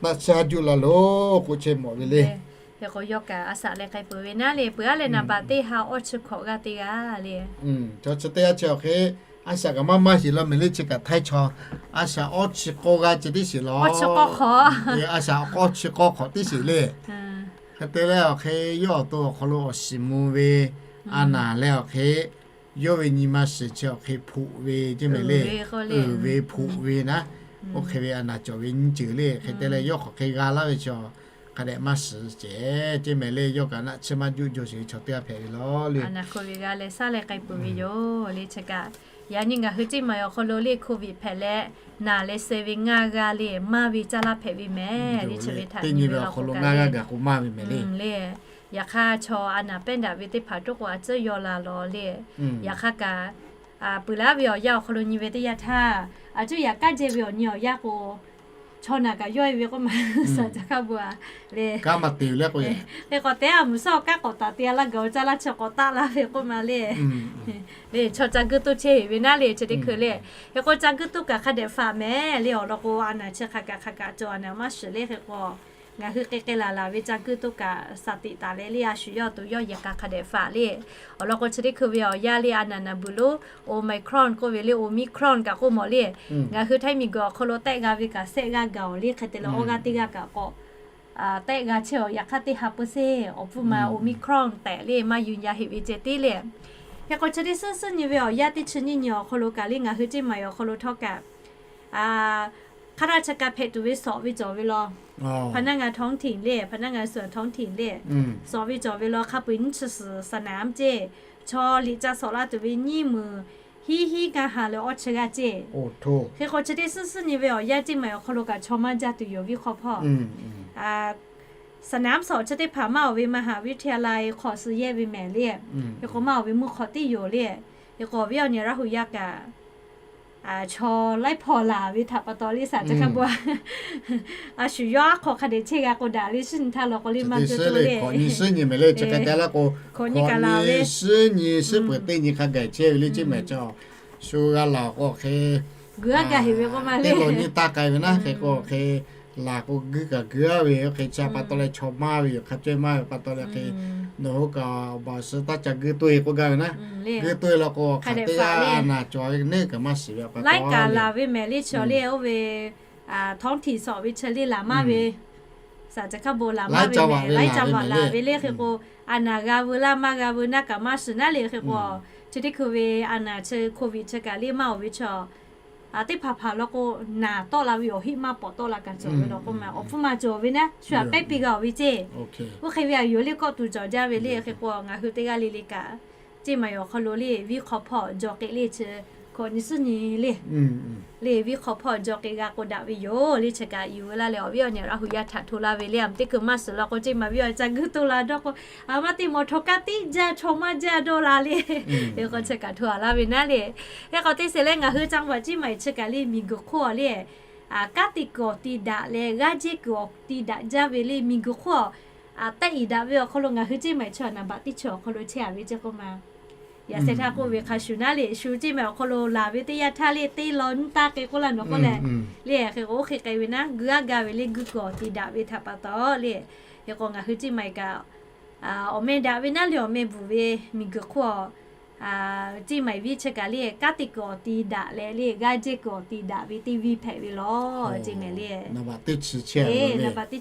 naˆ chi haˉ juˆ la loˬ k'oˆ chehˇ mawˬ ve le. Hk'e k'o yawˇ kaꞈ a shaꞈ leh k'ai peuˬ ve naˉ le. Peuˬ aˉ leh naˍ baꞈ teˇ ha awˇ chi hkawꞈ g'aˇ teˇ g'aˇ le. Chaw chi teˇ g'aˇ chi awˬ hk'e a shaꞈ kaꞈ maˇ maˇ sheˍ lawˬ mehˍ le. Chi kaꞈ htaiˇ chaw a shaꞈ awˇ chi k'awˇ g'aˇ chi teˇ sheˍ lawˬ. A shaꞈ awˇ chi k'awˇ hk'awꞈ teˇ sheˍ le. Hk'e te leh awˬ hk'e yawˇ awˬ to awˬ hk'aw lo awˬ shiˍ mvuh ve a naˍ leh awˬ hk'e yawˇ ve nyi ma shiˍ chi awˬ hk'e hpoꞈ ve ceˇ mehˍ le. Uiˍ ve hpoꞈ ve naˉ, oˇ hk'e ve a naˍ cawˬ ve nyiˇ ceuˬ le. Hk'e te leh yawˇ hk'aˬ hk'e g'a laˇ ve chaw hk'a dehꞈ maˇ shiˍ ceh ceˇ mehˍ le. Yawˇ kaꞈ naˆ tsuhˇ maˇ juˆ jaw sheˍ ve chaw teˇ g'aˇ hpehꞈ ve lawˬ le. Yaꞈ nyi ngaˬ hui ceˇ maˬ awˬ hk'aw lo le COVID hpehꞈ leh, naˬ leh suh ve ngaˇ g'aˇ le maˇ ve caˇ laˇ hpehꞈ ve mehˍ le. Chi ve htaꞈ nyi ve awˬ hk'aw lo ngaˇ g'aˇ gaˬ k'o maˇ ve mehˍ le. Yaꞈ hk'aˇ chaw a naˍ pehˇ daꞈ ve teˇ hpaˍ tuˉ k'o a tcuhˉ yaw la lawˬ le. Yaꞈ hk'aˇ kaꞈ, peuˬ laˇ ve awˬ yanˇ awˬ hk'aw lo nyi ve teˇ yanˇ htaˇ, a tcuhˉ yaꞈ k'aˉ jehˇ ve awˬ nyi awˬ yanˇ k'o, chaw naˬ kaꞈ yawˇ e ve k'oˆ ma, saˍ caˬ hkaˇ bon a le. Hk'e k'awꞈ te a mvuhˬ shawˉ awˬ kanˉ k'awꞈ taˍ te a laˇ gaˬ awˬ caˇ laˇ chi k'awꞈ taˆ la ve k'oˆ ma le. Le chaw ca guiˇ toˇ chehˇ heˍ ve naˉ le chi teˇ hkui le. Hk'e k'o ca guiˇ toˇ kaꞈ hk'a dehꞈ faˍ mehˍ le. Awˬ lawn k'o a naˍ chi hk'aˬ kaꞈ hk'aˬ kaꞈ cawˬ a naˍ maˇ shiˍ le. Hk'e k'o ngaˬ hui k'e k'e laˬ laˬ ve ca guiˇ toˇ kaꞈ shaˍ tiꞈ taˍ leh le a shu yawˇ awˬ to yawˇ yehˬ k'a hk'a dehꞈ faˍ le. Awˬ lawn k'o chi teˇ hkui ve awˬ yanˇ le a naˍ naˍ beuˬ lo Omicron k'oˆ ve le, Omicron kaꞈ k'oˆ mawˬ le. Ngaˬ hui Htaiˇ miˬ guiˬ awˬ hk'aw lo tehˆ g'a ve kaꞈ shehˆ g'aˇ gaˬ awˬ le. Hk'e te leh awˇ g'aˇ teˇ g'aˇ kaꞈ k'awꞈ tehˆ g'a chehˇ awˬ. Yaꞈ hk'aˇ teˇ ha peuˬ se awˬ pfuhˇ ma Omicron tehꞈ le maˇ yuˬ yaˇ heˆ ve ceh tiˉ le. Hk'e k'o chi teˇ suhˉ suhˉ nyi ve awˬ yanˇ teˇ chi nyiˇ nyi awˬ hk'aw lo kaꞈ le ngaˬ hui ceˇ maˬ awˬ hk'aw lo htawˇ kaꞈ ข้าราชการ hpehꞈ tuˬ ve sawꞈ ve cawˬ ve law, พนักงานท้องถิ่น le พนักงานส่วนท้องถิ่น le, sawꞈ ve cawˬ ve law hk'a peu-eˬ nyiˇ chi suhˍ saˍ naˍ ceˇ, chaw liꞈ ca sawꞈ laˇ tuˬ ve nyiˇ meunˍ hiˉ hiˉ gaˇ ha leh awˇ chi g'aˇ ceˇ. Hk'e k'o chi teˇ suhˉ suhˉ nyi ve awˬ yanˇ ceˇ maˬ awˬ hk'aw lo kaꞈ chaw maˇ jaˇ tuˬ yoˬ viˉ hk'aw hpawˇ. Saˍ naˍ sawꞈ chi teˇ hpaˍ maˇ oˬ ve มหาวิทยาลัย hk'awꞈ suh yehˇ ve mehˍ le. Hk'e k'o maˇ oˬ ve mvuhˇ hk'awꞈ tiˉ yoˬ le. Hk'e k'o awˬ viˉ awˬ nyi Laˇ hu yaˇ kaꞈ chaw laiˉ hpawˇ laˬ ve htaꞈ pa taw le saˍ caˬ hkaˇ bon a shu yawˇ aˉ hk'aw hk'a dehꞈ chehˇ g'a k'o daꞈ le, shinˉ nyi htaˇ law k'o le maˇ g'uiˇ toˇ le. Hk'awꞈ nyi suhˉ nyi mehˍ le chi hk'e te laˇ k'o, hk'awꞈ nyi suhˉ nyi suhˉ peuˬ teˇ nyi hk'a gaˬ chehˇ ve le ceˇ mehˍ chaw. Shu g'a laˬ k'o hk'e, g'uiˇ aˉ gaˬ heˍ ve k'oˆ ma le, teˇ law nyi taˇ k'ai ve naˉ hk'e k'o hk'e, laˬ k'o g'uiˇ kaꞈ g'uiˇ aˉ ve hk'e chi pa taw leh chaw maˇ ve yoˬ hk'a cawehˇ maˇ ve pa taw leh hk'e, nawˬ hui kaꞈ awˬ baˬ awˬ suh taˇ ca g'uiˇ toˇ e k'oˆ gaˇ ve naˉ. G'uiˇ toˇ e law k'o hk'aˬ teˇ g'aˇ a naˍ cawˬ ve neˇ kaꞈ maˇ shiˍ ve pa taw laiˉ kaꞈ laˬ ve mehˍ le chaw le oˇ ve ท้องถิ่น sawꞈ ve chi le laˬ maˇ ve, saˍ caˬ hkaˇ bon laˬ maˇ ve mehˍ, laiˉ caˇ vaꞈ laˬ ve le hk'e k'o, a naˍ g'a veu laˇ maˇ g'a veu naˇ kaꞈ maˇ shiˍ naˉ le hk'e k'o, chi teˇ hkui ve a naˍ chi COVID chi kaꞈ le maˇ oˬ ve chaw teˇ hpaˍ hpaˍ law k'o, naˍ tawˆ la ve awˬ heˆ maˇ pawꞈ tawˆ la kaꞈ cawˬ ve law k'oˆ ma, awˬ hpfuhˇ ma cawˬ ve naˉ shu aꞈ pehˇ piˇ g'a oˬ ve ceˇ. Oˇ hk'e ve a yoˬ le kawˆ tuˬ cawˬ jaˇ ve le hk'e k'o, ngaˬ hui teˇ g'aˇ le le kaꞈ ceˇ maˬ awˬ hk'aw lo le viˉ hk'aw hpawˇ jaw k'e le chi hk'awꞈ nyi suhˉ nyi le, le viˉ hk'aw hpawˇ jaw k'e g'a k'o daꞈ ve yoˬ le. Chi kaꞈ yuˬ ve laˇ leh awˬ viˉ awˬ nyi Laˇ hu yaˇ htaꞈ hto laˇ ve le. A teˇ hkui maˇ shiˍ law k'o ceˇ maˬ viˉ awˬ ca g'uiˇ toˇ la dawˇ k'o, a maˇ teˇ maw htaw kaˇ teˇ jaˇ chaw maˇ jaˇ dawˇ la le. Hk'e k'o chi kaꞈ hto a laˇ ve naˉ le. Hk'e k'o teˇ sheˍ leh ngaˬ hui จังหวัด ceˇ maˬ chi kaꞈ le miˬ guiˬ hk'oˆ le kanˉ te kuiˬ awˬ ti daꞈ leh g'aˇ jehˇ kuiˬ awˬ ti daꞈ jaˇ ve le miˬ guiˬ hk'oˆ a tehˆ iˍ daꞈ ve awˬ hk'aw lo ngaˬ hui ceˇ maˬ chi a naˍ baꞈ teˇ chi awˬ hk'aw lo chehˇ a ve ceˇ k'oˆ ma. Yaꞈ sheh htaˇ k'oˆ ve hk'a shuˍ naˉ le shu ceˇ maˬ awˬ hk'aw lo laˬ ve teˇ yanˇ htaˇ le teˇ law nyiˇ taˇ k'e k'oˆ laˇ nawˬ k'oˆ leh, le hk'e k'o oˇ hk'e k'ai ve naˉ g'uiˇ aˉ gaˇ ve le g'uiˇ kuiˬ awˬ ti daꞈ ve htaꞈ pa taw le. Hk'e k'o ngaˬ hui ceˇ maˬ kaꞈ awˬ meh daꞈ ve naˉ le awˬ meh bvuhꞈ ve miˬ guiˬ hk'oˆ a ceˇ maˬ viˉ chi kaꞈ le kanˉ te kuiˬ awˬ ti daꞈ leh le g'aˇ jehˇ kuiˬ awˬ ti daꞈ ve teˇ viˉ hpehꞈ ve law ceˇ maˬ le. Naˍ baꞈ teˇ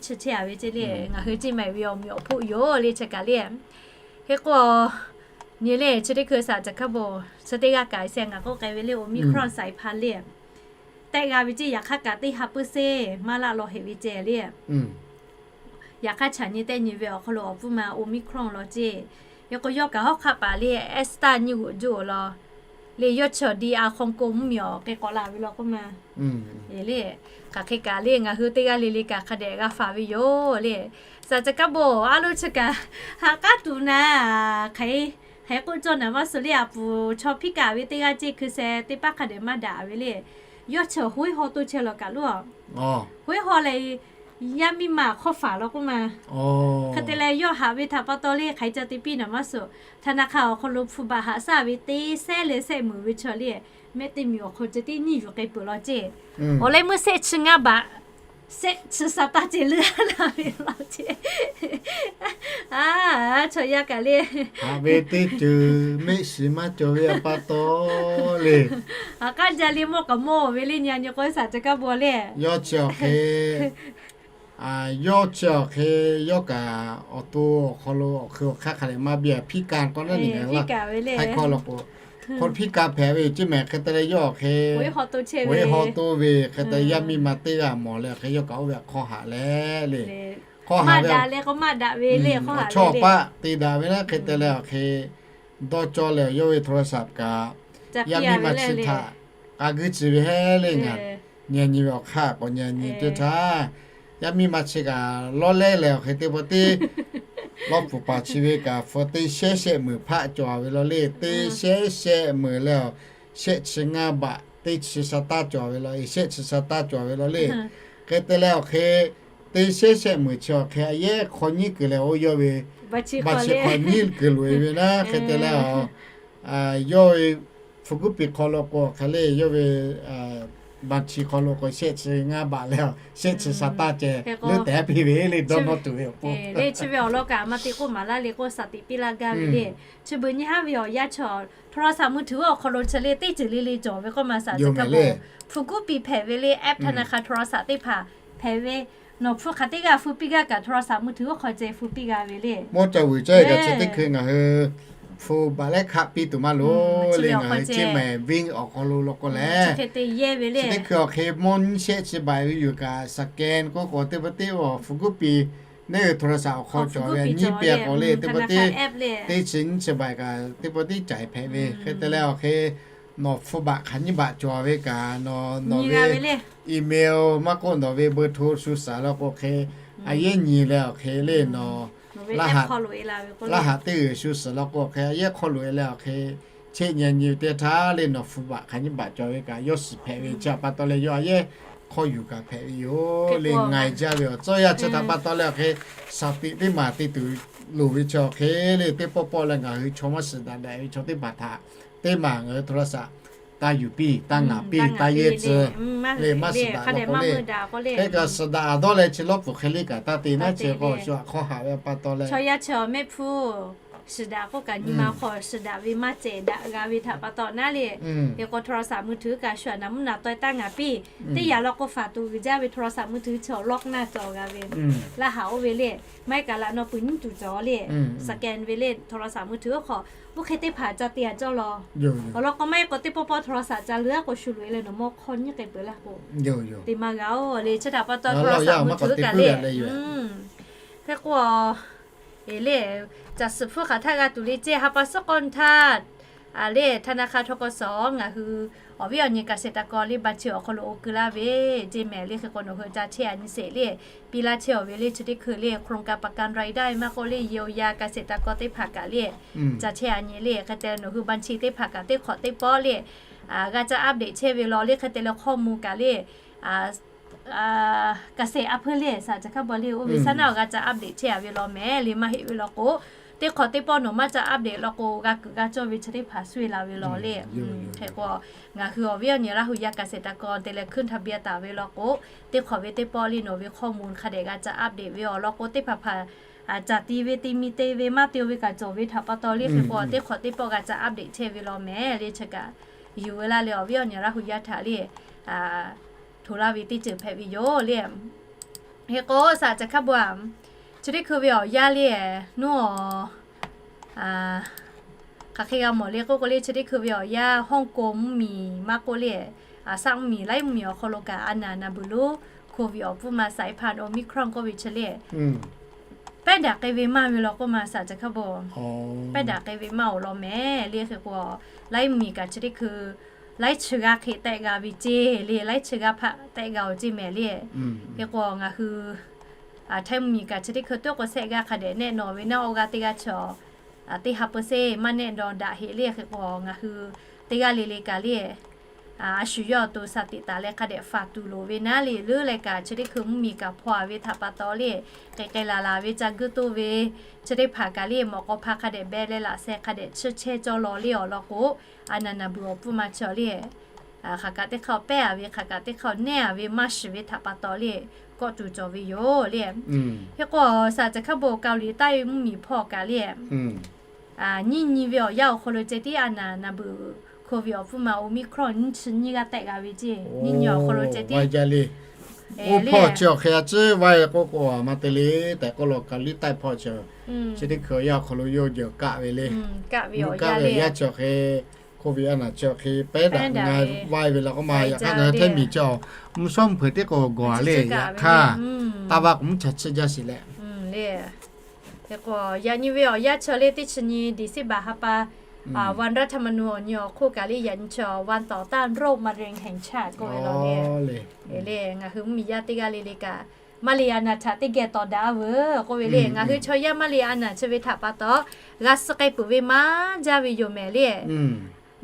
chi chehˇ a ve ceˇ le ngaˬ hui ceˇ maˬ ve awˬ meꞈ awˬ hpoˆ yoˬ le chi kaꞈ le. Hk'e k'o nyi le chi teˇ hkui saˍ caˬ hkaˇ bon chi teˇ g'aˇ kaꞈ sheh ngaˬ k'oˆ k'ai ve le Omicron saiˍ hpaˇ le tehˆ g'a ve ceˇ. Yaꞈ hk'aˇ kaꞈ teˇ ha puiˉ seˇ maˇ laˆ law heˍ ve ceh le. Yaꞈ hk'aˇ chaꞈ nyi tehˆ nyi ve awˬ hk'aw lo awˬ pfuhˇ ma Omicron law ceˇ. Hk'e k'o yawˇ kaꞈ hawˉ hk'aˆ paˍ le Delta nyiˇ g'uꞈ juˇ awˬ lawn le yawˇ chi awˬ di a hk'aw k'o mvuhˇ miˬ awˬ hk'e k'awꞈ la ve law k'oˆ ma. Le hk'aˬ hk'e kaꞈ le ngaˬ hui teˇ g'aˇ le le kaꞈ hk'a dehꞈ g'a faˍ ve yoˬ le. Saˍ caˬ hkaˇ bon a lo chi kaꞈ ha k'aˉ tuˬ naˍ hk'aˬ hk'e k'oˆ cawˇ naˍ maˇ suh le a puˍ chaw hpiˇ kaꞈ ve teˇ g'aˇ ceˇ hkui sheh teˇ paˉ hk'a dehꞈ maˇ daꞈ ve le. Yawˇ chi hoˉ haw toˇ chehˇ law kaꞈ lo, hoˉ haw leh yaˇ miˇ ma hk'awˇ faˍ law k'oˆ ma. Hk'e te leh yawˇ haꞈ ve htaꞈ pa taw le hk'aˬ hk'e ca te piˇ naˍ maˇ suh. Htaˇ naˍ hk'a awˬ hk'aw lo hpfuh baˬ haꞈ shaˉ ve teˇ sehˉ leh sehˆ meunˍ ve chaw le mehˆ teˇ miˬ awˬ hk'aw ceh tiˉ nyiˇ yuˬ k'ai peuˬ law ceˇ. Awˬ leh meuˇ sehˆ chi ngaˇ baꞈ, sehˆ chi sa taˇ ceh leuˉ la ve law ceˇ. A, chaw yaˇ kaꞈ le haꞈ ve teˇ ceuˬ mehˆ shiˍ maˇ cawˬ ve pa taw le. Aꞈ k'aˉ jaˇ le mawˇ kaꞈ mawˇ ve le nyi a nyi k'o saˍ caˬ hkaˇ bon le. Yawˇ chi awˬ hk'e Yawˇ chi awˬ hk'e yawˇ kaꞈ awˬ to awˬ hk'aw lo awˬ hkui awˬ hk'aˇ hk'a leh maˇ biˇ a, พิการ k'awꞈ naˉ nyi ngaˬ hui laˇ. Hk'e k'o law k'o, hk'aw พิการ hpehꞈ ve ceˇ mehˍ. Hk'e te leh yawˇ awˬ hk'e, awˬ e haw to ve hk'e te yaˇ miˇ ma teˇ g'aˇ mawˬ leh awˬ hk'e yawˇ kaꞈ oˇ ve hk'aw haꞈ leh le, hk'aw haꞈ ve, chaw paˆ te daꞈ ve naˉ. Hk'e te leh awˬ hk'e dawˇ cawˇ leh yawˇ ve โทรศัพท์ kaꞈ yaˇ miˇ ma chi htaꞈ k'a guiˇ tcuh ve heˆ le. Ngaˬ nyi nyi ve awˬ hk'aˇ k'awꞈ nyi nyi teˇ htaˇ, yaˇ miˇ ma chi kaꞈ lawˇ lehˉ leh awˬ hk'e teˇ pawˆ teˇ lawˇ pfuhˍ paˍ chi ve kaꞈ hpu teˇ shehˉ shehˆ meunˍ hpaˆ cawˬ ve law le. Teˇ shehˉ shehˆ meunˍ leh awˬ shehˆ chi ngaˇ baꞈ teˇ chi sha taˇ cawˬ ve law, shehˆ chi sha taˇ cawˬ ve law le. Hk'e te leh awˬ hk'e teˇ shehˉ shehˆ meunˍ chi awˬ hk'e a yehˉ hk'aw nyiˉ kuiˬ leh oˇ yawˇ ve baˆ chi hk'aw nyiˉ kuiˬ loꞈ e ve naˉ. Hk'e te leh a, yawˇ ve hpu kuˉ piˍ hk'aw lo k'o hk'e le, yawˇ ve baˆ chi hk'aw lo k'o shehˆ chi ngaˇ baꞈ leh shehˆ chi sha taˇ ceh leuˉ tehꞈ piˇ ve le dawˇ nawˇ tuˬ ve awˬ pon le. Chi ve awˬ lawn kaꞈ maˇ te k'oˆ maˍ laˇ le k'oˆ shaˍ tiꞈ piˇ laˇ gaˇ ve le. Chi beuꞈ nyi haˉ ve awˬ yanˇ chi โทรศัพท์มือถือ awˬ hk'aw lo chi le teˇ ceuˬ le le cawˬ ve k'oˆ maˇ shaˍ. Hpu kuˉ piˍ hpehꞈ ve le, app ธนาคาร โทรศัพท์ teˇ hpaˍ hpehꞈ ve, nawˬ hpu hk'aˬ teˇ g'aˇ hpu piˇ gaˇ kaꞈ โทรศัพท์มือถือ awˬ hk'aw ceh hpu piˇ g'a ve le. Mawˇ ca vuiˬ caˇ kaꞈ chi teˇ hkui ngaˬ hui hpu baꞈ lehˉ hkaˆ piˇ tuˬ maˇ loˍ le. Ngaˬ hui ceˇ mehˍ ve awˬ hk'aw lo law k'o leh, chi teˇ hkui awˬ hk'e mawˇ nyiˇ shehˆ chi baꞈ ve yuˬ kaꞈ scan k'oˆ k'o teˇ pawˆ teˇ awˬ hpu kuˉ piˍ neˇ ve โทรศัพท์ awˬ hk'aw cawˬ ve nyiˇ pehˍ k'o le, teˇ pawˆ teˇ teˇ chi nyiˇ chi baꞈ kaꞈ teˇ pawˆ teˇ caiˍ hpehꞈ ve. Hk'e te leh awˬ hk'e nawˬ hpu baꞈ hk'aˬ nyiˇ baꞈ cawˬ ve kaꞈ nawˬ nawˬ ve email maˇ k'oˆ nawˬ ve เบอร์โทร shu suhˍ law k'o hk'e a yehˉ nyi leh awˬ hk'e le nawˬ laˇ haꞈ teˇ g'uiˬ shu suhˍ law k'o hk'e a yehˉ hk'aw loꞈ e leh awˬ hk'e cheˆ nyi nyi ve teˇ htaˇ le nawˬ hpu baꞈ hk'aˬ nyiˇ baꞈ cawˬ ve kaꞈ yawˇ shiˍ hpehꞈ ve chi pa taw leh yawˇ a yehˉ hk'aw yuˬ kaꞈ hpehꞈ ve yoˬ le. Ngaˬ jaˇ ve awˬ tcuhˇ yaˇ chi htaꞈ pa taw leh awˬ hk'e shaˍ tiꞈ teˇ maˬ te tuˬ loˍ ve chi awˬ hk'e le teˇ pawˆ pawˆ leh ngaˬ hui chaw maˇ shiˍ daꞈ daꞈ ve chaw teˇ hpaˍ htaꞈ teˇ maˬ ngaˬ hui โทรศัพท์ taˇ yuˬ piˇ, taˇ ngaˍ piˇ, taˇ yehˇ tcuh le maˇ shiˍ daꞈ law k'o le. Hk'e kaꞈ shiˍ daꞈ a dawˇ leh chi lawˇ pfuhˍ hk'e le kaꞈ taˇ te naˉ chi k'o shu aꞈ hk'aw haꞈ ve pa taw leh chaw yaˇ chi awˬ mehˆ hpfuhˇ shiˍ daꞈ k'oˆ kaꞈ nyi ma hk'aw shiˍ daꞈ ve maˇ cehˬ daꞈ g'a ve htaꞈ pa taw naˉ le. Hk'e k'o โทรศัพท์มือถือ kaꞈ shu aꞈ naˍ mvuhˇ naˍ taweh taˇ ngaˍ piˇ. Teˇ yanˇ law k'o faˍ tuˬ g'uiˬ jaˇ ve โทรศัพท์มือถือ chi awˬ lawˇ naˇ cawˬ g'a ve laˇ haꞈ oˇ ve le. Maˇ heˆ kaꞈ laꞈ naw puiˍ nyiˇ tuˬ cawˬ le, scan ve le โทรศัพท์มือถือ awˬ hk'aw, oˇ hk'e teˇ hpaˍ ca te a cawˇ law. Awˬ lawn k'o maˇ heˆ k'o teˇ pawˆ pawˆ โทรศัพท์ ca leuˉ k'o shu loꞈ e leh nawˬ mawˇ hk'aw nyiˇ k'ai peuˬ laˇ k'o, te maˇ g'a oˬ le. Chi htaꞈ pa taw โทรศัพท์มือถือ kaꞈ le, hk'e k'o, e le, caˬ suhˍ hpfuhˇ hk'aˬ htaˇ g'a tuˬ le ceˇ ha pa suhˉ k'awˇ htaˇ, a le ธนาคาร ทกส ngaˬ hui awˬ viˉ awˬ nyi เกษตรกร le บัญชี awˬ hk'aw lo oˇ keu laˇ ve ceˇ mehˍ le. Hk'e k'o nawˬ hui ca chehˇ a nyi sheˍ le, piˇ laˇ chehˇ awˬ ve le chi teˇ hkui le โครงการประกันรายได้ maˇ k'oˆ le เยียวยาเกษตรกร teˇ hpaˍ kaꞈ le, ca chehˇ a nyi le. Hk'e te nawˬ hui บัญชี teˇ hpaˍ kaꞈ teˇ hk'awꞈ teˇ pawˆ le g'a ca update chehˇ ve law le. Hk'e te leh ข้อมูล kaꞈ le เกษตร a hpeuˇ le shaˍ caˬ hkaˇ baw le oˇ ve shaˉ naˉ awˬ g'a ca update chehˇ a ve law mehˍ le. Maˇ heˆ ve law k'o, teˇ hk'awꞈ teˇ pawˆ nawˬ maˇ ca update law k'o g'a kuiˬ g'a cawˇ ve chi teˇ hpaˍ shu e la ve law le. Hk'e k'o, ngaˬ hui awˬ viˉ awˬ nyi Laˇ hu yaˇ เกษตรกร te leh ขึ้นทะเบียน taˍ ve law k'o, teˇ hk'awꞈ ve teˇ pawˆ le nawˬ ve ข้อมูล hk'a dehꞈ g'a ca update ve awˬ lawn k'o teˇ hpaˍ hpaˍ caˬ te ve te mi te ve maˇ te ve kaꞈ cawˬ ve htaꞈ pa taw le. Hk'e k'o teˇ hk'awꞈ teˇ pawˆ g'a ca update chehˇ ve law mehˍ le. Chi kaꞈ yuˬ ve laˇ leh awˬ viˉ awˬ nyi Laˇ hu yaˇ htaꞈ le hto laˇ ve teˇ ceuˬ hpehꞈ ve yoˬ le. Hk'e k'o shaˍ caˬ hkaˇ baw a, chi teˇ hkui ve awˬ yanˇ le, nuˇ awˬ hk'aˬ hk'e g'a mawˬ le k'oˆ k'o le, chi teˇ hkui ve awˬ yanˇ ฮ่องกง mvuhˇmiˬ maˇ k'oˆ le, a shaˆ mvuhˇmiˬ laiˉ mvuhˇmiˬ awˬ hk'aw lo kaꞈ a naˍ naˍ beuˬ lo COVID awˬ pfuhˇ ma สายพันธุ์ Omicron k'oˆ ve chi le pehˉ daꞈ k'ai ve maˇ ve law k'oˆ ma shaˍ caˬ hkaˇ baw. Pehˉ daꞈ k'ai ve maˇ awˬ lawn mehˍ le. Hk'e k'o laiˉ mvuhˇmiˬ kaꞈ chi teˇ hkui laiˉ chi g'aˇ hk'e tehˆ g'a ve ceˇ le, laiˉ chi g'aˇ hpaˆ tehˆ g'a awˬ ceˇ mehˍ le. Hk'e k'o ngaˬ hui Htaiˇ mvuhˇmiˬ kaꞈ chi teˇ hkui tiˉ k'o shehˆ g'aˇ hk'a dehꞈ nehˆ nawˬ ve naˉ awˬ g'aˇ teˇ g'aˇ chi teˇ ha เปอร์เซ็นต์ maˇ nehˆ nawˬ daꞈ heꞈ le. Hk'e k'o ngaˬ hui teˇ g'aˇ le le kaꞈ le a shu yawˇ awˬ to shaˍ tiꞈ taˍ leh hk'a dehꞈ faˍ tuˬ loˍ ve naˉ le. Leuˉ leh kaꞈ chi teˇ hkui mvuhˇmiˬ kaꞈ hpaw a ve htaꞈ pa taw le, k'ai k'ai laˬ laˬ ve ca guˇ toˇ ve chi teˇ hpaˍ kaꞈ le mawꞈ k'aw hpa hk'a dehꞈ beh leh laꞈ sheh hk'a dehꞈ chiˇ chehˇ cawˇ law le awˬ lawn k'o, a naˍ naˍ beuˬ awˬ pfuhˇ ma chi le hk'aˬ kaꞈ teˇ hk'aˇ pehˉ a ve, hk'aˬ kaꞈ teˇ hk'aˇ nehˉ a ve maˇ shiˍ ve htaꞈ pa taw le, kawˆ tuˬ cawˬ ve yoˬ le. Hk'e k'o shaˍ caˬ hkaˇ baw เกาหลีใต้ mvuhˇmiˬ hpawˇ kaꞈ le nyiˇ nyi ve awˬ yanˇ awˬ hk'aw lo ceh tiˉ a naˍ naˍ beuˬ COVID awˬ pfuhˇ ma Omicron nyiˇ chi nyiˇ g'aˇ tehˆ g'a ve ceˇ. Nyiˇ nyi awˬ hk'aw lo ceh tiˉ Oˇ hpawˇ chi awˬ hk'e a ciˉ vaiˇ ve k'oˆ k'o, a ma te le tehꞈ k'oˆ lo, Kaˍliˇ taiˇ hpawˇ chi chi teˇ hkui awˬ yanˇ awˬ hk'aw lo yawˇ jeuˬ kaˆ ve le. Mvuhˇ kaˆ ve awˬ yanˇ chi awˬ hk'e, hk'oˆ ve a naˬ chi awˬ hk'e pehˉ daꞈ ngaˇ vaiˇ ve la k'oˆ ma. Yaꞈ hk'aˇ ngaˬ hui htaiˇ miˬ chi awˬ mvuhˇ shawˉ mvuhˇ hpeuꞈ teˇ k'o gawˬ a le. Yaꞈ hk'aˇ, taˇ vaˇ k'o mvuhˇ cha chiˆ jaˇ shiˍ leh, k'o yaꞈ nyi ve awˬ yanˇ chi le teˇ chi nyi December ha pa, วันรัฐธรรมนูญ awˬ nyi awˬ hk'oˆ kaꞈ le, yaꞈ nyi chi วันต่อต้านโรคมะเร็งแห่งชาติ k'oˆ ve la le. Le ngaˬ hui mvuhˇ miˬ yaˇ teˇ g'aˇ le le kaꞈ, maˇ le a naˬ htaꞈ teˇ geh tawˍ daꞈ a veuˬ k'oˆ ve le. Ngaˬ hui chaw yaˇ maˇ le a naˬ chi ve htaꞈ pa taw, g'a suh k'ai peuˬ ve maˇ jaˇ ve yoˬ mehˍ le.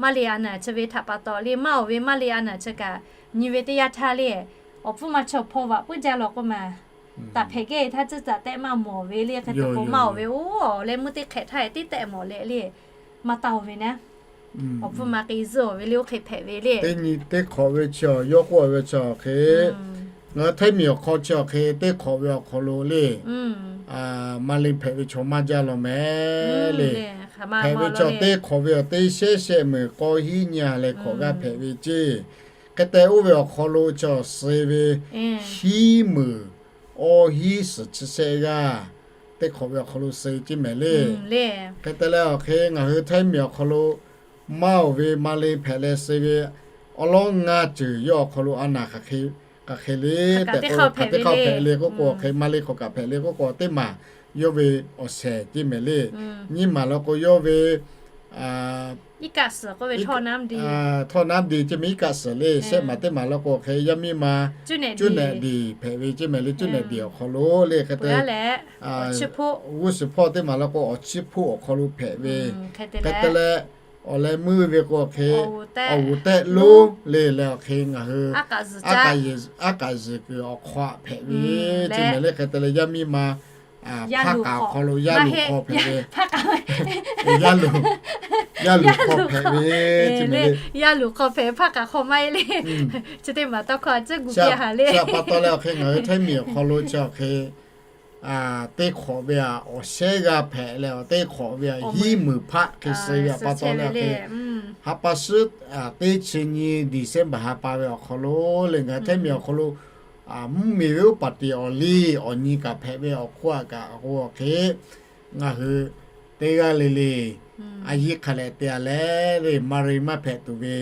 Maˇ le a naˬ chi ve htaꞈ pa taw le, maˇ oˬ ve maˇ le a naˬ chi kaꞈ, nyi ve teˇ yanˇ htaˇ le, awˬ pfuhˇ ma chaw hpaw vaꞈ puiˉ jaˇ law k'oˆ ma. Taˍ hpehꞈ geh htaˇ tcuhˉ caꞈ tehˆ maˇ mawˬ ve le. Hk'e te k'o maˇ oˬ ve oˇ awˬ leh meuˇ teˇ hk'ehꞈ htaˇ e tiˉ tehˆ mawˬ leh le, maˇ taˇ oˬ ve naˉ. Awˬ pfuhˇ ma k'e zuhˆ oˬ ve le, oˇ hk'e hpehꞈ ve le. Teˇ nyi teˇ hk'awꞈ ve chi awˬ yawˇ k'oˆ ve chi awˬ hk'e, ngaˬ hui htaiˇ miˬ awˬ hk'aw chi awˬ hk'e teˇ hk'awꞈ ve awˬ hk'aw lo le, maˇ le hpehꞈ ve chaw maˇ jaˇ law mehˍ le. Hpehꞈ ve chaw teˇ hk'awꞈ ve awˬ teˇ shehˉ shehˆ meunˍ k'awˇ hiˉ nyi a leh hk'awꞈ g'aˇ hpehꞈ ve ceˇ. Hk'e te oˇ ve awˬ hk'aw lo chi awˬ suh ve hiˉ meunˍ awˇ hiˉ suhˍ chi shehˆ g'aˇ teˇ hk'awꞈ ve awˬ hk'aw lo suh ceˇ mehˍ le. Hk'e te leh awˬ hk'e ngaˬ hui htaiˇ miˬ awˬ hk'aw lo maˇ oˬ ve maˇ le hpehꞈ leh suh ve awˉ lawˉ ngaˇ ceuˬ yawˇ awˬ hk'aw lo a naˬ hk'aˬ hk'e le tehꞈ k'o, hk'aˬ teˇ hk'aˇ hpehꞈ le k'oˆ k'o, hk'e maˇ le hk'awꞈ kaꞈ hpehꞈ le k'oˆ k'o, teˇ maˬ yawˇ ve awˬ shehˍ ceˇ mehˍ le. Nyiˇ maˬ law k'o yawˇ ve iˉ kaˆ suhˍ k'oˆ ve, htawˇ naˉ de ceˇ mehˍ, iˉ kaˆ suhˍ le. Shehˆ maˬ teˇ maˬ law k'o hk'e yaˇ miˇ ma cuˇ nehꞈ diˬ hpehꞈ ve ceˇ mehˍ le. Cuˇ nehꞈ diˬ awˬ hk'aw lo le hk'e te g'uˇ suhˍ hpawˇ teˇ maˬ law k'o awˬ chiˇ hpoˆ awˬ hk'aw lo hpehꞈ ve. Hk'e te leh awˬ leh meuˇ ve k'o hk'e awˬ g'uˬ tehˆ lonˉ le leh awˬ hk'e ngaˬ hui aˉ kaˍ zuhˬ kuiˬ awˬ hk'aw aꞈ hpehꞈ ve ceˇ mehˍ le. Hk'e te leh yaˇ miˇ ma hpaˇ kaꞈ awˬ hk'aw lo yaˇ luˬ hk'aw hpehꞈ ve, yaˇ luˬ, yaˇ luˬ hk'aw hpehꞈ ve ceˇ mehˍ le. Yaˇ luˬ hk'aw hpehꞈ ve hpaˇ kaꞈ hk'aw maˇ heˆ le. Chi teˇ maˬ tawˇ hkawˇ a ciˉ gu piˇ a haˍ le. Chi pa taw leh awˬ hk'e ngaˬ hui htaiˇ miˬ awˬ hk'aw lo chi awˬ hk'e teˇ hk'awꞈ ve a awˬ shehˉ g'aˇ hpehꞈ leh, teˇ hk'awꞈ ve a hiˉ meunˍ hpaˆ hk'e suh ve pa taw leh awˬ hk'e, ha pa suhˉ teˇ chi nyi December ha pa ve awˬ hk'aw lo le ngaˬ hui htaiˇ miˬ awˬ hk'aw lo mvuhˇ miˬ ve uˉ paˍ tiˍ awˬ liˇ awˬ nyi kaꞈ hpehꞈ ve awˬ hk'oˆ a kaꞈ k'o awˬ hk'e, ngaˬ hui teˇ g'aˇ le le a yiˇ hk'a leh te a leh le maˇ le maˇ hpehꞈ tuˬ ve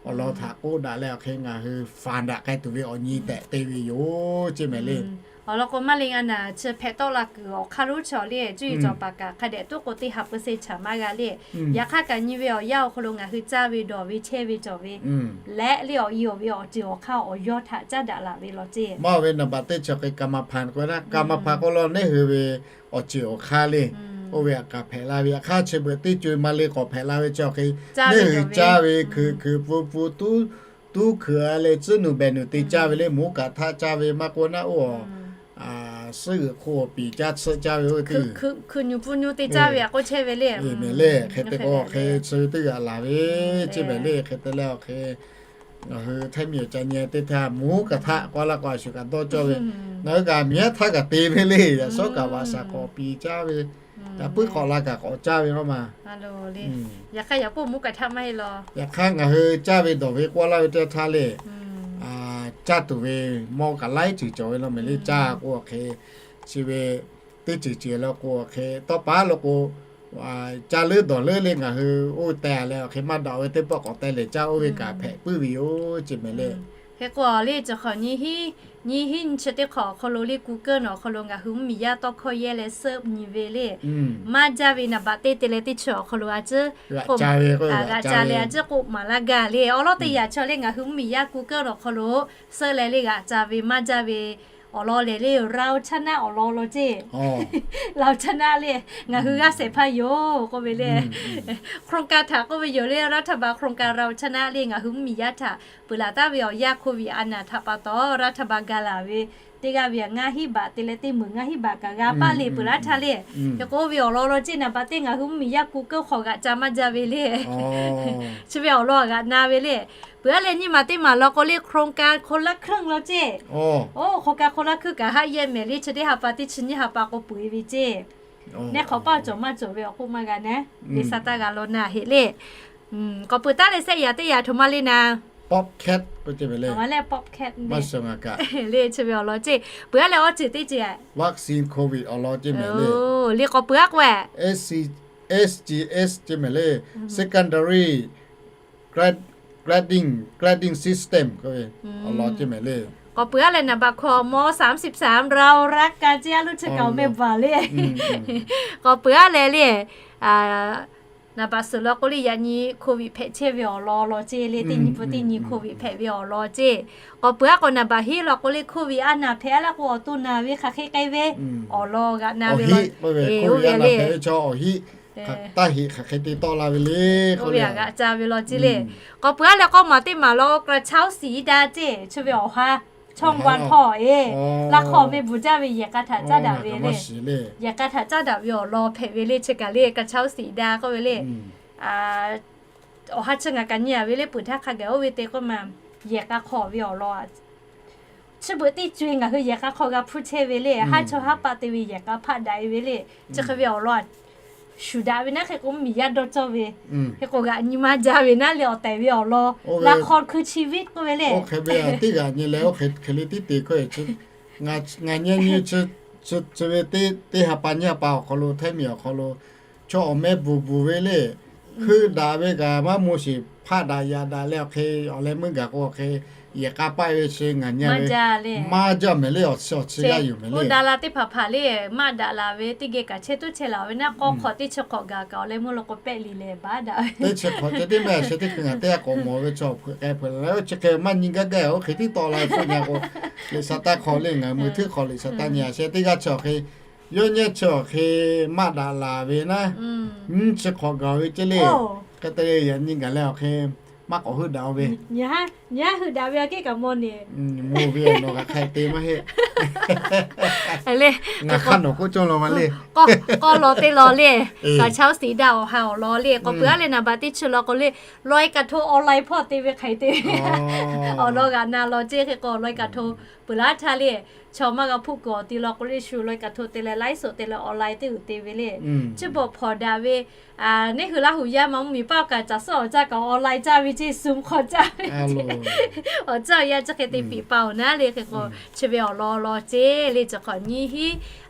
awˬ lawn htaꞈ k'oˆ daꞈ leh awˬ hk'e ngaˬ hui fanˍ daꞈ k'ai tuˬ ve awˬ nyi tehꞈ te ve yoˬ ceˇ mehˍ le. Awˬ lawn k'o maˇ le a naˬ chi hpehꞈ tawˆ la kuiˬ awˬ hk'aˇ lonˉ chi awˬ le cuˇ yiˍ cawˬ paˍ kaꞈ hk'a dehꞈ tuˉ k'o teˇ ha peuˬ se chaˬ maˇ g'a le. Yaꞈ hk'aˇ kaꞈ nyi ve awˬ yanˇ awˬ hk'aw lo ngaˬ hui caˇ ve dawˬ ve chehˇ ve cawˬ ve leh le awˬ i awˬ ve awˬ ceuˬ awˬ hk'aˇ awˬ yawˇ htaꞈ caˉ daꞈ laˬ ve law ceˇ. Maˇ oˬ ve naˍ baꞈ teˇ chi awˬ hk'e กรรมพันธุ์ k'o naˉ, กรรมพันธุ์ k'oˆ law neˇ hui ve awˬ ceuˬ awˬ hk'aˇ le. Oˇ ve aꞈ kaꞈ hpehꞈ la ve yaꞈ hk'aˇ chi beuꞈ teˇ co maˇ le k'awꞈ hpehꞈ la ve chi awˬ hk'e neˇ hui caˇ ve hkui hkui pfuhˇ pfuhˇ tuˉ tuˉ hkui a leh tcuhˉ nuˬ behˬ nuˬ te caˇ ve le. Mvuhˇ kaꞈ htaˆ caˇ ve maˇ k'oˆ naˉ oˇ a suhˉ g'euꞈ hk'oˆ awˬ piˍ caˇ tsuhˆ caˇ ve oˇ ve teˇ hkui nyu pfuhˇ nyu te caˇ ve a k'oˆ chehˇ ve le. Mehˍ le hk'e te k'o awˬ hk'e chi ve teˇ g'aꞈ laˬ ve ceˇ mehˍ le. Hk'e te leh awˬ hk'e ngaˬ hui htaiˇ miˬ awˬ ca nyi teˇ htaˇ mvuhˇ kaꞈ htaˆ k'oˆ laˇ k'o a shuˍ kaꞈ dawˇ cawˇ ve. Ngaˬ hui kaꞈ miˬ haˉ htaˇ kaꞈ te ve le. Yaꞈ shawˉ kaꞈ vaꞈ shaˍ k'awꞈ piˍ caˇ ve, yaꞈ puiˉ k'awꞈ la kaꞈ k'awꞈ caˇ ve k'oˆ ma. Yaꞈ hk'aˇ yaꞈ k'oˆ mvuhˇ kaꞈ htaˆ maˇ heˆ law. Yaꞈ hk'aˇ ngaˬ hui caˇ ve dawˬ ve k'oˆ laˇ ve teˇ htaˇ le, caˇ tuˬ ve mawˇ kaꞈ laiˉ ceuˬ cawˬ ve law mehˍ le. Caˇ k'o awˬ hk'e chi ve teˇ ceuˬ ceuˬ law k'o awˬ hk'e tawˇ pa law k'o, caˇ leuˉ dawˬ leuˉ le ngaˬ hui oˇ teh a leh awˬ hk'e maˇ daꞈ ve teˇ pawˆ k'awꞈ teh lehˬ caˇ oˇ ve kaꞈ hpehꞈ puiˉ ve yoˬ ceˇ mehˍ le. Hk'e k'o le cawˬ hk'awꞈ nyi hiˉ nyi hiˉ nyi chi teˇ hk'awꞈ awˬ hk'aw lo le Google nawˬ awˬ hk'aw lo ngaˬ hui mvuhˇ miˬ yaˇ tawˇ hkawˇ yehˇ leh suhˆ nyi ve le. Maˇ jaˇ ve naˍ baꞈ teˇ te leh teˇ chi awˬ hk'aw lo a ciˉ g'aꞈ ca leh a ciˉ k'oˆ maˍ laˇ gaˇ le. Awˬ lawn teˇ yanˇ chi le ngaˬ hui mvuhˇ miˬ yaˇ Google nawˬ awˬ hk'aw lo suhˆ leh le g'aꞈ ca ve maˇ jaˇ ve awˬ lawn lehˬ le เราชนะ awˬ lawn law ceˇ. เราชนะ le ngaˬ hui g'aˇ shehˍ hpaˇ yoˬ k'oˆ ve le. โครงการ htaꞈ k'oˆ ve yoˬ le. รัฐบาล โครงการ เราชนะ le ngaˬ hui mvuhˇ miˬ yaˇ htaꞈ peuˬ laˬ taˍ ve awˬ yanˇ โควิด a naˬ htaꞈ pa taw รัฐบาล ga laˬ ve teˇ g'aˇ ve ngaˇ hinˉ baꞈ te leh teˇ meunˍ ngaˇ hinˉ baꞈ kaꞈ g'a paˆ le peuˬ laˇ htaˇ le. Hk'e k'oˆ ve awˬ lawn law ceˇ naˍ baꞈ teˇ ngaˬ hui mvuhˇ miˬ yaˇ Google hk'aw g'aꞈ ca maˇ jaˇ ve le. Chi ve awˬ lawn g'aꞈ na ve le. Peuˬ a leh nyiˇ maˬ teˇ maˬ law k'o le โครงการ คนละครึ่ง law ceˇ. Oˇ โครงการ คนละครึ่ง kaꞈ haˆ yehˇ mehˍ le chi teˇ ha pa teˇ chi nyiˇ ha pa k'o peuˬ e ve ceˇ. Neˇ hk'awꞈ paˇ cawˬ maˇ cawˬ ve awˬ k'oˆ maˇ g'a naˉ, ve sa taˇ g'a law na heꞈ le. K'awꞈ peuˬ taˉ leh sehˆ yaꞈ teˇ yaꞈ htoꞈ ma le naˍ. Popcat k'oˆ ce mehˍ le. Popcat le chi ve awˬ lawn ceˇ. Peuˬ aˉ leh awˬ ceuˬ teˇ ceuˬ, vaccine COVID awˬ lawn ce mehˍ le. Le k'awꞈ peuˬ aˉ k'o, SCS ce mehˍ le, secondary grading, grading system awˬ lawn ce mehˍ le. K'awꞈ peuˬ aˉ leh หนึ่ง เรารักกัน ce aˉ lo chi kaꞈ awˬ meh baˬ le. K'awꞈ peuˬ aˉ leh le, หนึ่ง suhˍ law k'o le yaꞈ nyi COVID hpehꞈ chehˇ ve awˬ lawn law ce le, teˇ nyi peuˬ teˇ nyi COVID hpehꞈ ve awˬ lawn ce. K'awꞈ peuˬ aˉ k'o หนึ่ง hiˆ law k'o le COVID a naˬ hpehꞈ aˉ leh k'o awˬ to naˬ ve hk'aˬ hk'e k'ai ve awˬ lawn g'aꞈ na ve law, oˇ ve le. Taˇ heꞈ hk'aˬ hk'e te tawˆ la ve le k'oˆ ve g'aꞈ ca ve law ce le. K'awꞈ peuˬ aˉ leh k'awˇ maˬ teˇ maˬ law กระเช้าสีดา ce chi ve awˬ ha ช่องวัน hpawˇ e, laꞈ hk'aw meh bvuhˬ jaˇ ve yehˬ k'a htaꞈ caˉ daꞈ ve le. Yehˬ k'a htaꞈ caˉ daꞈ ve awˬ lawn hpehꞈ ve le chi kaꞈ le กระเช้าสีดา k'oˆ ve le. Awˬ ha chi ngaˬ kaꞈ nyi a ve le, peuˬ htaˇ hk'a gaˬ oˇ ve te k'oˆ ma, yehˬ k'a hk'aw ve awˬ lawn a, chi beuꞈ teˇ co e ngaˬ hui yehˬ k'a hk'aw g'a hpuˇ chehˇ ve le. Haˉ chaw haˉ paˆ te ve yehˬ k'a hpaˆ daꞈ e ve le. Chi hk'e ve awˬ lawn a, shuˍ daꞈ ve naˉ hk'e k'o miˬ yaˇ dawˇ cawˇ ve, hk'e k'o g'aꞈ nyi maˇ jaˇ ve naˉ le awˬ tehˬ ve awˬ lawn, laꞈ hk'aw hkui chi viˉ k'oˆ ve le. Oˇ hk'e ve teˇ g'aꞈ nyi leh oˇ hk'e hk'e le tiˉ te hkawˇ e, ngaˬ nyi nyi chi ve teˇ ha pa nyiˇ ha pa awˬ hk'aw lo htaiˇ miˬ awˬ hk'aw lo chaw awˬ meh bvuhˬ bvuhˬ ve le. Heuˆ daꞈ ve kaꞈ maˇ moˍ sheˍ, hpaˆ daꞈ yaꞈ daꞈ leh awˬ hk'e awˬ leh meuˇ gaˬ k'o awˬ hk'e yehˬ k'a paˆ ve chi ngaˬ nyi ve maˇ jaˇ mehˍ le. Awˬ chi awˬ chi g'aˇ yoˬ mehˍ le. Oˇ daꞈ la teˇ hpaˍ hpaˍ le, maˇ daꞈ la ve teˇ geh kaꞈ chehˇ tuˉ chehˇ la ve naˉ, k'awˇ hk'awꞈ teˇ chi hk'awꞈ gaˬ kaꞈ awˬ leh meuˇ lo k'o pehˆ liˬ leh baˉ daꞈ ve. Teˇ chi hk'awꞈ ce teˇ meh a sheh teˇ hkui ngaˬ teˇ g'aˇ k'awꞈ mawˬ ve chaw hpeuꞈ k'ai hpeuꞈ la leh oˇ chi hk'e maˇ nyi gaˇ gaˇ oˇ hk'e tiˉ tawˆ la ve hpfuhˆ nyi k'o, liꞈ shaˍ taˇ hk'aw le ngaˬ mui htuˉ hk'aw liꞈ shaˍ taˇ nyi a sheh teˇ g'aˇ chi awˬ hk'e yawˇ nyi chi awˬ hk'e maˇ daꞈ laˬ ve naˉ, nyiˇ chi hk'awꞈ gaˬ ve ce le. Hk'e te leh yaꞈ nyi gaˬ leh awˬ hk'e maˇ k'awꞈ heuˆ daꞈ ve. Nyi haˉ heuˆ daꞈ ve a kehˉ kaꞈ mawˬ ne. Mawˬ ve nawˬ kaꞈ hk'a te maˇ heˆ. Ngaˬ hk'aˇ nawˬ k'oˆ cawˇ law ma le. K'awˇ law teˇ law le, กระเช้าสีดา awˬ ha awˬ lawn le. K'awꞈ peuˬ aˉ leh naˍ baˬ teˇ chi law k'o le, ลอยกระทง online hpawˇ te ve hk'aˬ hk'e te ve awˬ lawn g'aꞈ na law ce. Hk'e k'o ลอยกระทง peuˬ laˇ htaˇ le, chaw maˇ g'a hpuˆ kuiˬ awˬ ti law k'o le shu ลอยกระทง te leh ไลฟ์สด te leh online teˇ uiˍ te ve le. Chi bawˬ hpawˍ daꞈ ve, neˇ hui Laˇ huˍ yaˇ ma mvuhˇmiˬ paˇ kaꞈ caˬ suhˉ awˬ caˇ kaꞈ online caˇ ve ce, Zoom hk'aw caˇ ve ce. Awˬ caˇ awˬ yaˇ chi hk'e te piˍ pa awˬ naˉ le. Hk'e k'o chi ve awˬ lawn law ce le. Chi hk'awꞈ nyiˇ hinˉ,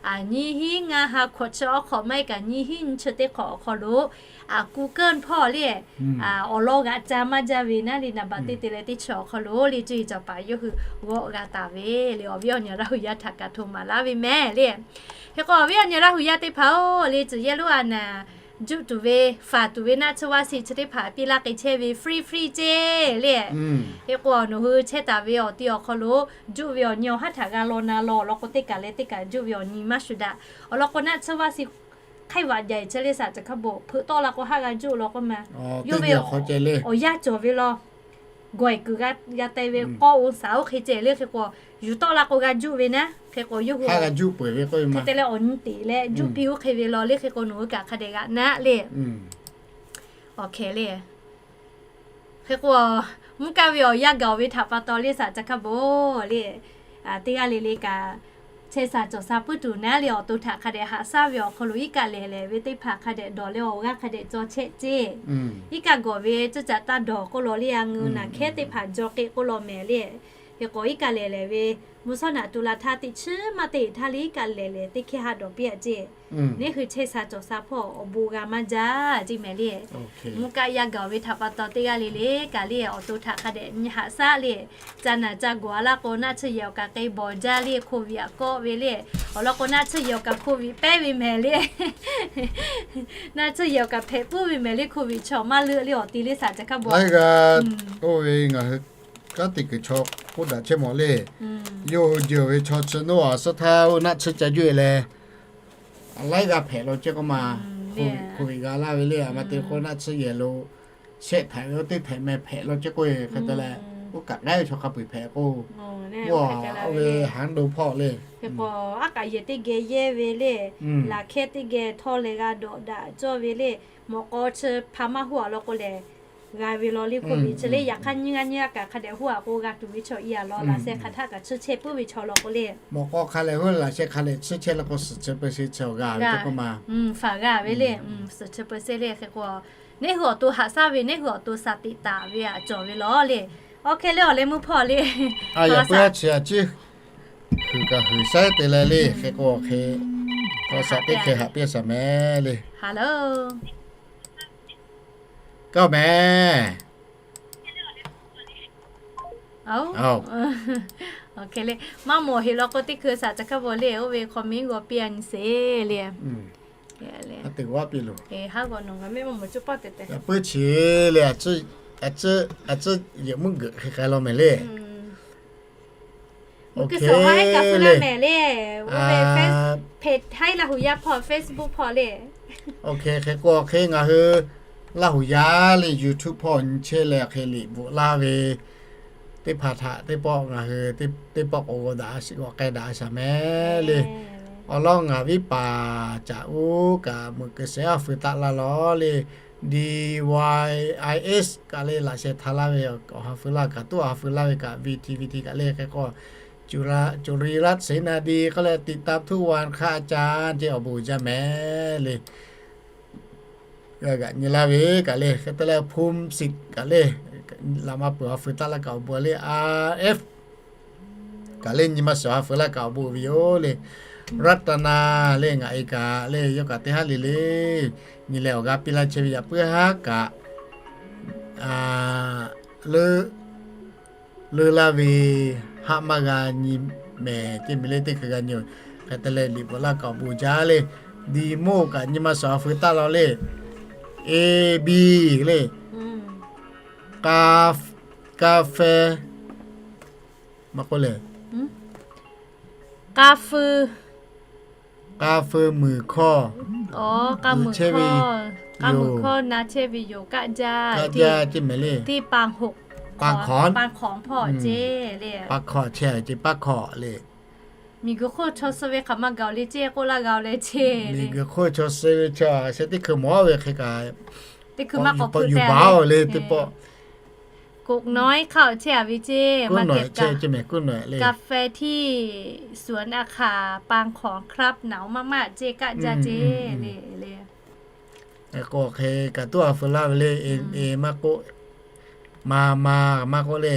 nyiˇ hinˉ ngaˇ ha hkawꞈ chi awˉ hk'awꞈ maˇ heˆ kaꞈ nyiˇ hinˉ nyiˇ chi teˇ hk'awꞈ awˬ hk'aw lo Google hpawˇ le, awˬ lawn g'aꞈ ca maˇ jaˇ ve naˉ le, naˍ baˬ teˇ te leh teˇ chi awˬ hk'aw lo le cuˇ yiˍ cawˬ paˍ yawˇ hui g'awˆ g'a taˍ ve le. Awˬ viˉ awˬ nyi Laˇ huˍ yaˇ htaꞈ kaꞈ hto maˍ laˇ ve mehˍ le. Hk'e k'o awˬ viˉ awˬ nyi Laˇ huˍ yaˇ teˇ hpaˍ-oˬ le, tcuh yehˇ lonˉ a naˍ juˆ tuˬ ve, faˍ tuˬ ve naˆ tsuhˇ vaˇ si chi teˇ hpaˍ piˇ laˇ k'ai chehˇ ve free free ce le. Hk'e k'o nawˬ hui chehˇ taˍ ve awˬ ti awˬ hk'aw lo juˆ ve awˬ nyi awˬ haˉ htaꞈ g'a law na law awˬ lawn k'o teˇ kaˬ leh teˇ kaˬ juˆ ve awˬ nyi maˇ shuˍ daꞈ. Awˬ lawn k'o naˆ tsuhˇ vaˇ si hk'aiˉ vaꞈ jaˬ e chehˇ le saˍ ca hkaˇ bawˬ hpeuꞈ tawˆ la k'o haˆ g'a juˆ law k'oˆ ma. Yawˇ ve awˬ yaˇ cawˬ ve law, gawˬ e kuiˬ g'a teh ve k'awˇ องศา oˇ hk'e ceh le. Hk'e k'o yuˬ tawˆ la k'o g'a juˆ ve naˉ. Hk'e k'o yawˇ hui hk'e te leh awˬ nyi teꞈ leh juˆ piˇ oˇ hk'e ve law le. Hk'e k'o nawˬ hui kaꞈ hk'a dehꞈ g'aꞈ naˆ le. Awˬ hkeh le. Hk'e k'o, mvuhˇ kaˇ ve awˬ yanˇ gaˬ ve htaꞈ pa taw le saˍ ca hkaˇ bawˬ le, teˇ g'aˇ le le kaꞈ chehˇ sha cawˬ sha puiˉ tuˬ naˉ le. Awˬ to htaꞈ hk'a dehꞈ haꞈ shaˉ ve awˬ hk'aw lo iˉ kaˆ lehˬ lehˬ ve teˇ hpaˍ hk'a dehꞈ dawˬ leh awˬ g'aˇ hk'a dehꞈ caw chehˇ ceˇ. Iˉ kaˆ gawˬ ve cuˇ caꞈ taˇ dawˬ k'oˆ law le, a ngeu naˬ hkehˉ teˇ hpaˍ jaw k'e k'oˆ law mehˍ le. Hk'e k'o iˉ kaˆ lehˬ lehˬ ve mvuhˇ shawˉ naꞈ tu la htaˇ teꞈ chiˉ maˇ te htaˇ le iˉ kaˆ lehˬ lehˬ teˇ hkehˇ haˆ dawˬ piˇ a ceˇ. Neˇ hui chehˇ sha cawˬ sha hpawˇ awˬ bon g'a maˇ jaˇ ceˇ mehˍ le. Mvuhˇ kaˆ yaˇ gaˬ ve htaꞈ pa taw teˇ g'aˇ le le kaꞈ le awˬ to htaꞈ hk'a dehꞈ nyi haꞈ shaˉ le. Ca naˬ ca gawˬ a laˇ k'o naˆ tsuhˇ yehˬ awˬ kaꞈ k'ai bawˬ jaˇ le, โควิด a kawˆ ve le. Awˬ lawn k'o naˆ tsuhˇ yehˬ awˬ kaꞈ โควิด pehˉ ve mehˍ le. Naˆ tsuhˇ yehˬ awˬ kaꞈ hpehꞈ puiˉ ve mehˍ le, โควิด chaw maˇ leuˆ le awˬ ti le saˍ ca hkaˇ bawˬ. Laiˉ g'aˇ oˇ ve ngaˬ hui kanˉ te kuiˬ chaw k'oˆ daꞈ chehˇ mawˬ le. Yawˇ hui jeuˬ ve chaw chi nawˉ a suhˉ htaˇ oˇ naˆ tsuhˇ ca juˆ e leh laiˉ g'aˇ hpehꞈ law ceˇ k'oˆ ma. โควิด g'a laˇ ve le, a ma te k'o naˆ tsuhˇ yehˬ lo shehˆ hpehꞈ ve oˇ teˇ hpehꞈ meh hpehꞈ law ceˇ k'oˆ e hk'e te leh, oˇ kaꞈ k'ai ve chaw hk'a peu-eˬ hpehꞈ k'o, oˇ ve haˉ do hpawˇ le. Hk'e k'o aˉ kaꞈ yehˬ teˇ geh yehˇ ve le, laˬ hkehˇ teˇ geh htawˇ leh g'a dawꞈ daꞈ cawˇ ve le. Mawꞈ k'aw chi hpa maˇ hoˆ a law k'o lehˬ g'a ve law le, โควิด chi le. Yaꞈ hk'aˇ nyiˇ g'aˇ nyiˇ g'aˇ kaꞈ hk'a dehꞈ hoˆ a k'o g'a tuˬ ve chaw i a law, laꞈ sheh hk'aˬ htaˇ kaꞈ tsuhˇ chehˇ puiˉ ve chaw law k'o le. Mawꞈ k'aw hk'a lehˬ hoˆ laꞈ sheh hk'a lehˬ tsuhˇ chehˇ law k'o suhˍ chi เปอร์เซ็นต์ chaw g'a ve k'oˆ ma. Hpaˍ g'a ve le, suhˍ chi เปอร์เซ็นต์ le. Hk'e k'o neˇ hui awˬ to haꞈ shaˉ ve, neˇ hui awˬ to shaˍ tiꞈ taˍ ve a cawˬ ve law le. Awˬ hk'e le, awˬ leh meuˇ hpawˇ le. Yaꞈ puiˉ a chi a ciˉ huiˍ kaꞈ huiˍ shaiˉ te leh le, hk'e k'o hk'e, hk'aw shaꞈ teˇ hkeh haꞈ piˇ shaˍ mehˍ le. Kaˇ mehˍ. Awˬ, le, maˇ mawˬ heˍ law k'o, teˇ hkui shaꞈ caˬ kaˇ bawˬ le, oˇ ve comment g'aw piˇ a nyi sheˍ le. Haˉ te g'aw piˇ loˬ. Haˉ g'aw nawˬ ngaˬ mehˆ maˇ mawˬ cawˇ paˇ tehꞈ tehꞈ. Yaꞈ puiˉ chi le, a ciˉ, a ciˉ yehˬ mvuhˇ geuꞈ hk'e k'ai law mehˍ le. Mvuhˇ geuꞈ shawˍ ha haiˉ kaꞈ feu laˇ mehˍ le. Oˇ ve page haiˉ Laˇ huˍ yaˇ hpawˇ Facebook hpawˇ le. Oˇ hk'e hk'e k'o hk'e ngaˬ hui Laˇ huˍ yaˇ le YouTube hpawˇ nyi chehˇ leh hk'e liꞈ bvuhꞈ laˇ ve teˇ hpaˍ htaꞈ teˇ pawˆ ngaˬ hui teˇ pawˆ k'awꞈ g'aw daꞈ g'aw k'ai daꞈ shaˍ mehˍ le. Awˬ lawn ngaˬ viˉ paˍ caꞈ uˉ kaꞈ meuꞈ keu shehˍ a feu taˆ laˇ lawˬ le. D Y I S kaꞈ le laꞈ sheh htaꞈ laˇ ve awˬ ha feu laˇ kaꞈ tuˉ awˬ ha feu laˇ ve kaꞈ V T V T kaꞈ le hk'e k'o, จุรีรัตน์ เสนาดี k'oˆ leh ติดตามทุกวันครับอาจารย์ ce awˬ bon jaˇ mehˍ le. G'a g'aꞈ nyi laˇ ve kaꞈ le hk'e te leh ภูมิสิทธิ์ kaꞈ le laꞈ ma peuˬ ha feu taˆ laˇ kaꞈ awˬ bon le. R F kaꞈ le nyi ma shawˍ ha feu laˇ kaꞈ awˬ bon ve yoˬ le. รัตนา le ngaˬ e kaꞈ le yawˇ kaꞈ teˇ haˉ le le nyi leh awˬ g'aˇ piˇ laˇ chehˇ ve yaꞈ puiˉ haˉ kaꞈ le leuˉ laˇ ve haˆ maˇ g'a nyi mehˍ ce mehˍ le. Teˇ hkui g'a nyi-oˬ. Hk'e te leh liꞈ bvuhꞈ laˇ kaꞈ awˬ bon jaˇ le. Di moˇ kaꞈ nyi ma shawˍ ha feu taˆ law le. A B le, ka, ka feh, maˇ k'oˆ le, ka feu muiˬ hkawˇ, ka muiˬ hkawˇ na chehˇ ve yoˬ. Kaˆ jaˇ ce mehˍ le. Pa hkawˇ, pa hkawˇ hpawˇ ce le. Pa hkawˇ chehˇ ce paˇ hkawˇ le. Miˬguiˬ hk'oˆ chaw suh ve hk'aˬ ma gaˬ-oˬ le ce k'oˆ laˇ g'a-oˬ le ce. Miˬguiˬ hk'oˆ chaw suh ve chaw a sheh teˇ hkui mawˬ ve hk'e kaꞈ, teˇ hkui maˇ k'awꞈ yuˬ baˬ-oˬ le teˇ pawˆ. กกน้อย hk'aˆ-oˬ chehˇ a ve ce. Ka feh htiˇ suhˍ a hkaˍ ปางขอครับ หนาวมากๆ ce kaˆ jaˇ ce le le. K'o hk'e kaꞈ tuˉ a feu laˇ ve le. E maˇ k'oˆ, ma ma maˇ k'oˆ le,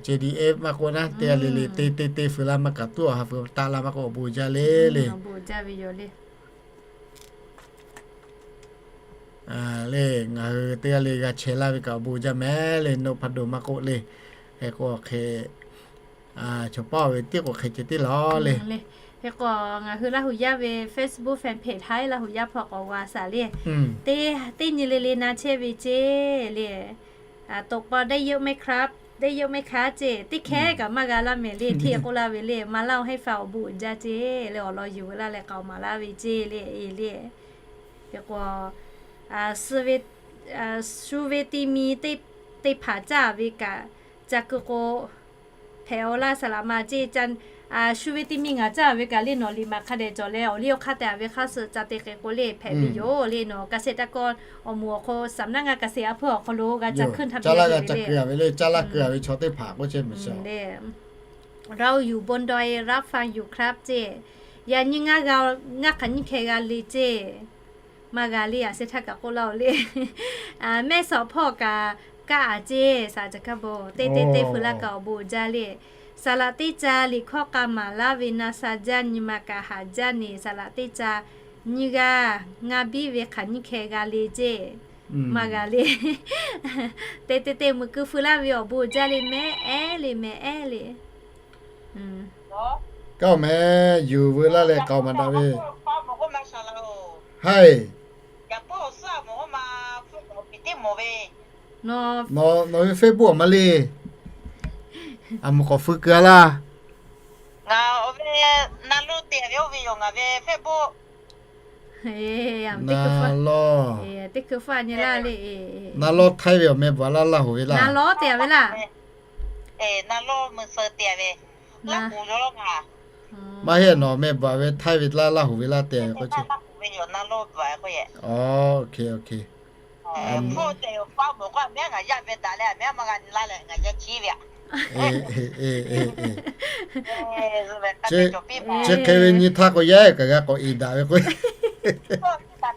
C D F maˇ k'oˆ naˉ, teˇ g'aˇ le le te te te feu laˇ maˇ kaꞈ tuˉ awˬ ha feu taˆ laˇ maˇ k'oˆ awˬ bon jaˇ le le. Le ngaˬ hui teˇ g'aˇ le g'a chehˇ laˇ ve kaꞈ awˬ bon jaˇ mehˍ le. Nawˬ hpaˍ dawˬ maˇ k'oˆ le. Hk'e k'o hk'e, chaw paˇ ve tiˉ k'o hk'e ceh tiˉ lawˬ le. Hk'e k'o ngaˬ hui Laˇ huˍ yaˇ ve Facebook fan page htaꞈ Laˇ huˍ yaˇ hpawˇ k'awꞈ g'a shaˍ le. Teˇ nyi le le na chehˇ ve ce le. ตกปลาได้เยอะไหมครับ ได้เยอะไหมคะ ce teˇ hkehˉ kaꞈ maˇ g'a laˇ mehˍ le. Hteˇ k'oˆ laˇ ve le, มาเล่าให้ฟัง awˬ bon uiˍ jaˇ ce le. Awˬ lawn yuˬ ve laˇ leh k'aoˍ maˍ laˇ ve ce le e le. Hk'e k'o suh ve, shu ve ti mi teˇ hpaˍ caˇ ve kaꞈ ca keu k'o hpehꞈ-aw laˇ saˍ laꞈ ma ce. Shu ve ti mi ngaˬ caˇ ve kaꞈ le nawˬ liꞈ maˍ hk'a dehꞈ cawˬ leh awˬ liˇ awˬ hk'aˇ te a ve hk'aˇ suh ca te hk'e k'o le hpehꞈ ve yoˬ le. Nawˬ เกษตรกร awˬ moˍ awˬ hk'aw สำนักงานเกษตร a hpuˇ awˬ hk'aw lo g'a ca hkuiˇ htaˇ ve le. Caˇ laˇ keu a ve chaw teˇ hpaˍ k'oˆ chehˇ mehˍ le. เราอยู่บนดอย รับฟังอยู่ครับ ce. Yaꞈ nyi ngaˇ hk'aˬ nyiˇ hkeh g'a le ce. Maˇ g'a le a sheh htaˇ kaꞈ k'oˆ laˇ-oˬ le. Mehˇ shawˍ hpawˇ kaꞈ kaˆ a ce. Saˍ laꞈ ca kaˇ bon teˇ teˇ teˇ feu laˇ kaꞈ awˬ bon jaˇ le. Saˍ laꞈ teˇ ca liꞈ hkawˇ k'a maˍ laˇ ve na sha jaˇ nyi ma kaꞈ haˍ jaˇ ne. Saˍ laꞈ teˇ ca nyiˇ g'aˇ ngaˇ biˇ ve hk'aˬ nyiˇ hkeh g'a le ce. Maˇ g'a le. Te te te meuꞈ keu feu laˇ ve awˬ bon jaˇ le mehˍ ehˉ le mehˍ ehˉ le. Kaˇ mehˍ yuˬ veu laˇ leh k'aoˍ maˍ daꞈ ve. Haiˬ. Nawˬ ve Facebook awˬ ma le. A moˍ k'awꞈ feu keu a laˇ. Na lawˇ, na lawˇ htaiˇ ve awˬ meh bvuhꞈ laˇ Laˇ huˍ ve laˇ. Maˇ heˆ, nawˬ meh bvuhꞈ ve htaiˇ ve laˇ, Laˇ huˍ ve laˇ te ve k'o ce. Chi hk'e ve nyi htaˇ k'o yaˇ kaꞈ g'a k'awꞈ iˍ daꞈ ve k'o.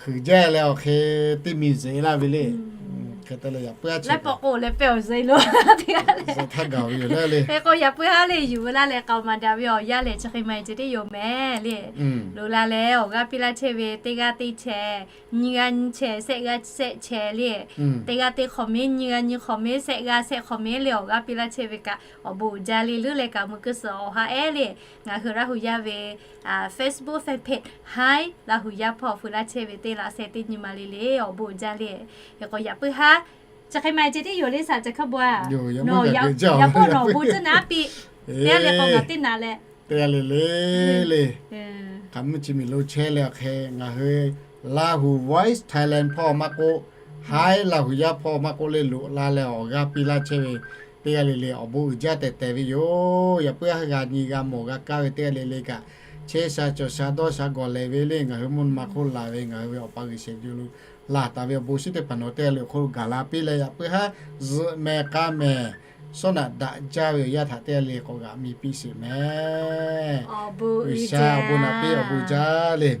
hk'uiˍ jaˇ leh awˬ hk'e teˇ miˬ zeꞈ laˇ ve le. Hk'e te leh yaꞈ puiˉ haˉ chi k'o leh pehˇ awˬ zeꞈ lo htaˇ gaˬ ve yoˬ le. Hk'e k'o yaꞈ puiˉ haˉ le yuˬ ve laˇ leh k'aoˍ maˍ daꞈ ve awˬ yanˇ lehˬ chi hk'e maˇ heˆ ceh tiˉ yoˬ mehˍ le. Loꞈ la leh awˬ g'aˇ piˇ laˇ chehˇ ve teˇ g'aˇ teˇ chehˇ, nyiˇ g'aˇ nyiˇ chehˇ, shehˆ g'aˇ shehˆ chehˇ le. Teˇ g'aˇ teˇ hk'awꞈ mehˍ, nyiˇ g'aˇ nyiˇ hk'awꞈ mehˍ, shehˆ g'aˇ shehˆ hk'awꞈ mehˍ le awˬ g'aˇ piˇ laˇ chehˇ ve kaꞈ awˬ bon uiˍ jaˇ le leuˉ leh kaꞈ mvuh kuiˬ suhˍ awˬ ha ehˉ le. Ngaˬ hui Laˇ hu yaˇ ve Facebook fan page Hi Laˇ hu yaˇ hpawˇ fuiˍ laˇ chehˇ ve teˇ laꞈ sheh teˇ nyi ma le le awˬ bon uiˍ jaˇ le. Hk'e k'o yaꞈ puiˉ haˉ chi hk'e maˇ heˆ ceh tiˉ yoˬ le saˍ ca hkaˇ bon a. Yaꞈ pawˆ nawˬ awˬ bon tcuhˉ naˉ piˇ. Teˇ g'aˇ le k'o ngaˬ teˇ naꞈ leh teˇ g'aˇ le le le hk'aˬ mvuhˇ chi miˬ lo chehˇ leh awˬ hk'e ngaˬ hui Laˇ hu Voice Thailand hpawˇ maˇ k'oˆ, Hi Laˇ hu yaˇ hpawˇ maˇ k'oˆ le loꞈ la leh awˬ g'aˇ piˇ laˇ chehˇ ve teˇ g'aˇ le le awˬ bon uiˍ jaˇ tehꞈ tehꞈ ve yoˬ. Yaꞈ puiˉ haˉ g'a nyi g'a mawˬ g'a kaˇ ve teˇ g'aˇ le le kaꞈ chehˇ sha cawˬ sha dawˇ sha gawˬ lehˬ ve le ngaˬ hui mvuhˇ naw ma hk'oˆ laˬ ve ngaˬ hui ve Awˬ pa G'uiˬsha jawˇ lo laˬ taˍ ve awˬ bon shinˉ teˇ hpaˍ nawˬ teˇ g'aˇ le awˬ hk'oˆ lo gaˬ la piˇ leh yaꞈ puiˉ haˉ zuhꞈ mehˍ k'a mehˍ sawˉ naꞈ daꞈ jaˇ ve awˬ yaˇ htaꞈ teˇ g'aˇ le k'awꞈ g'aꞈ mi piˇ sheˍ mehˍ. G'uiˬsha awˬ bon naꞈ piˇ awˬ bon jaˇ le.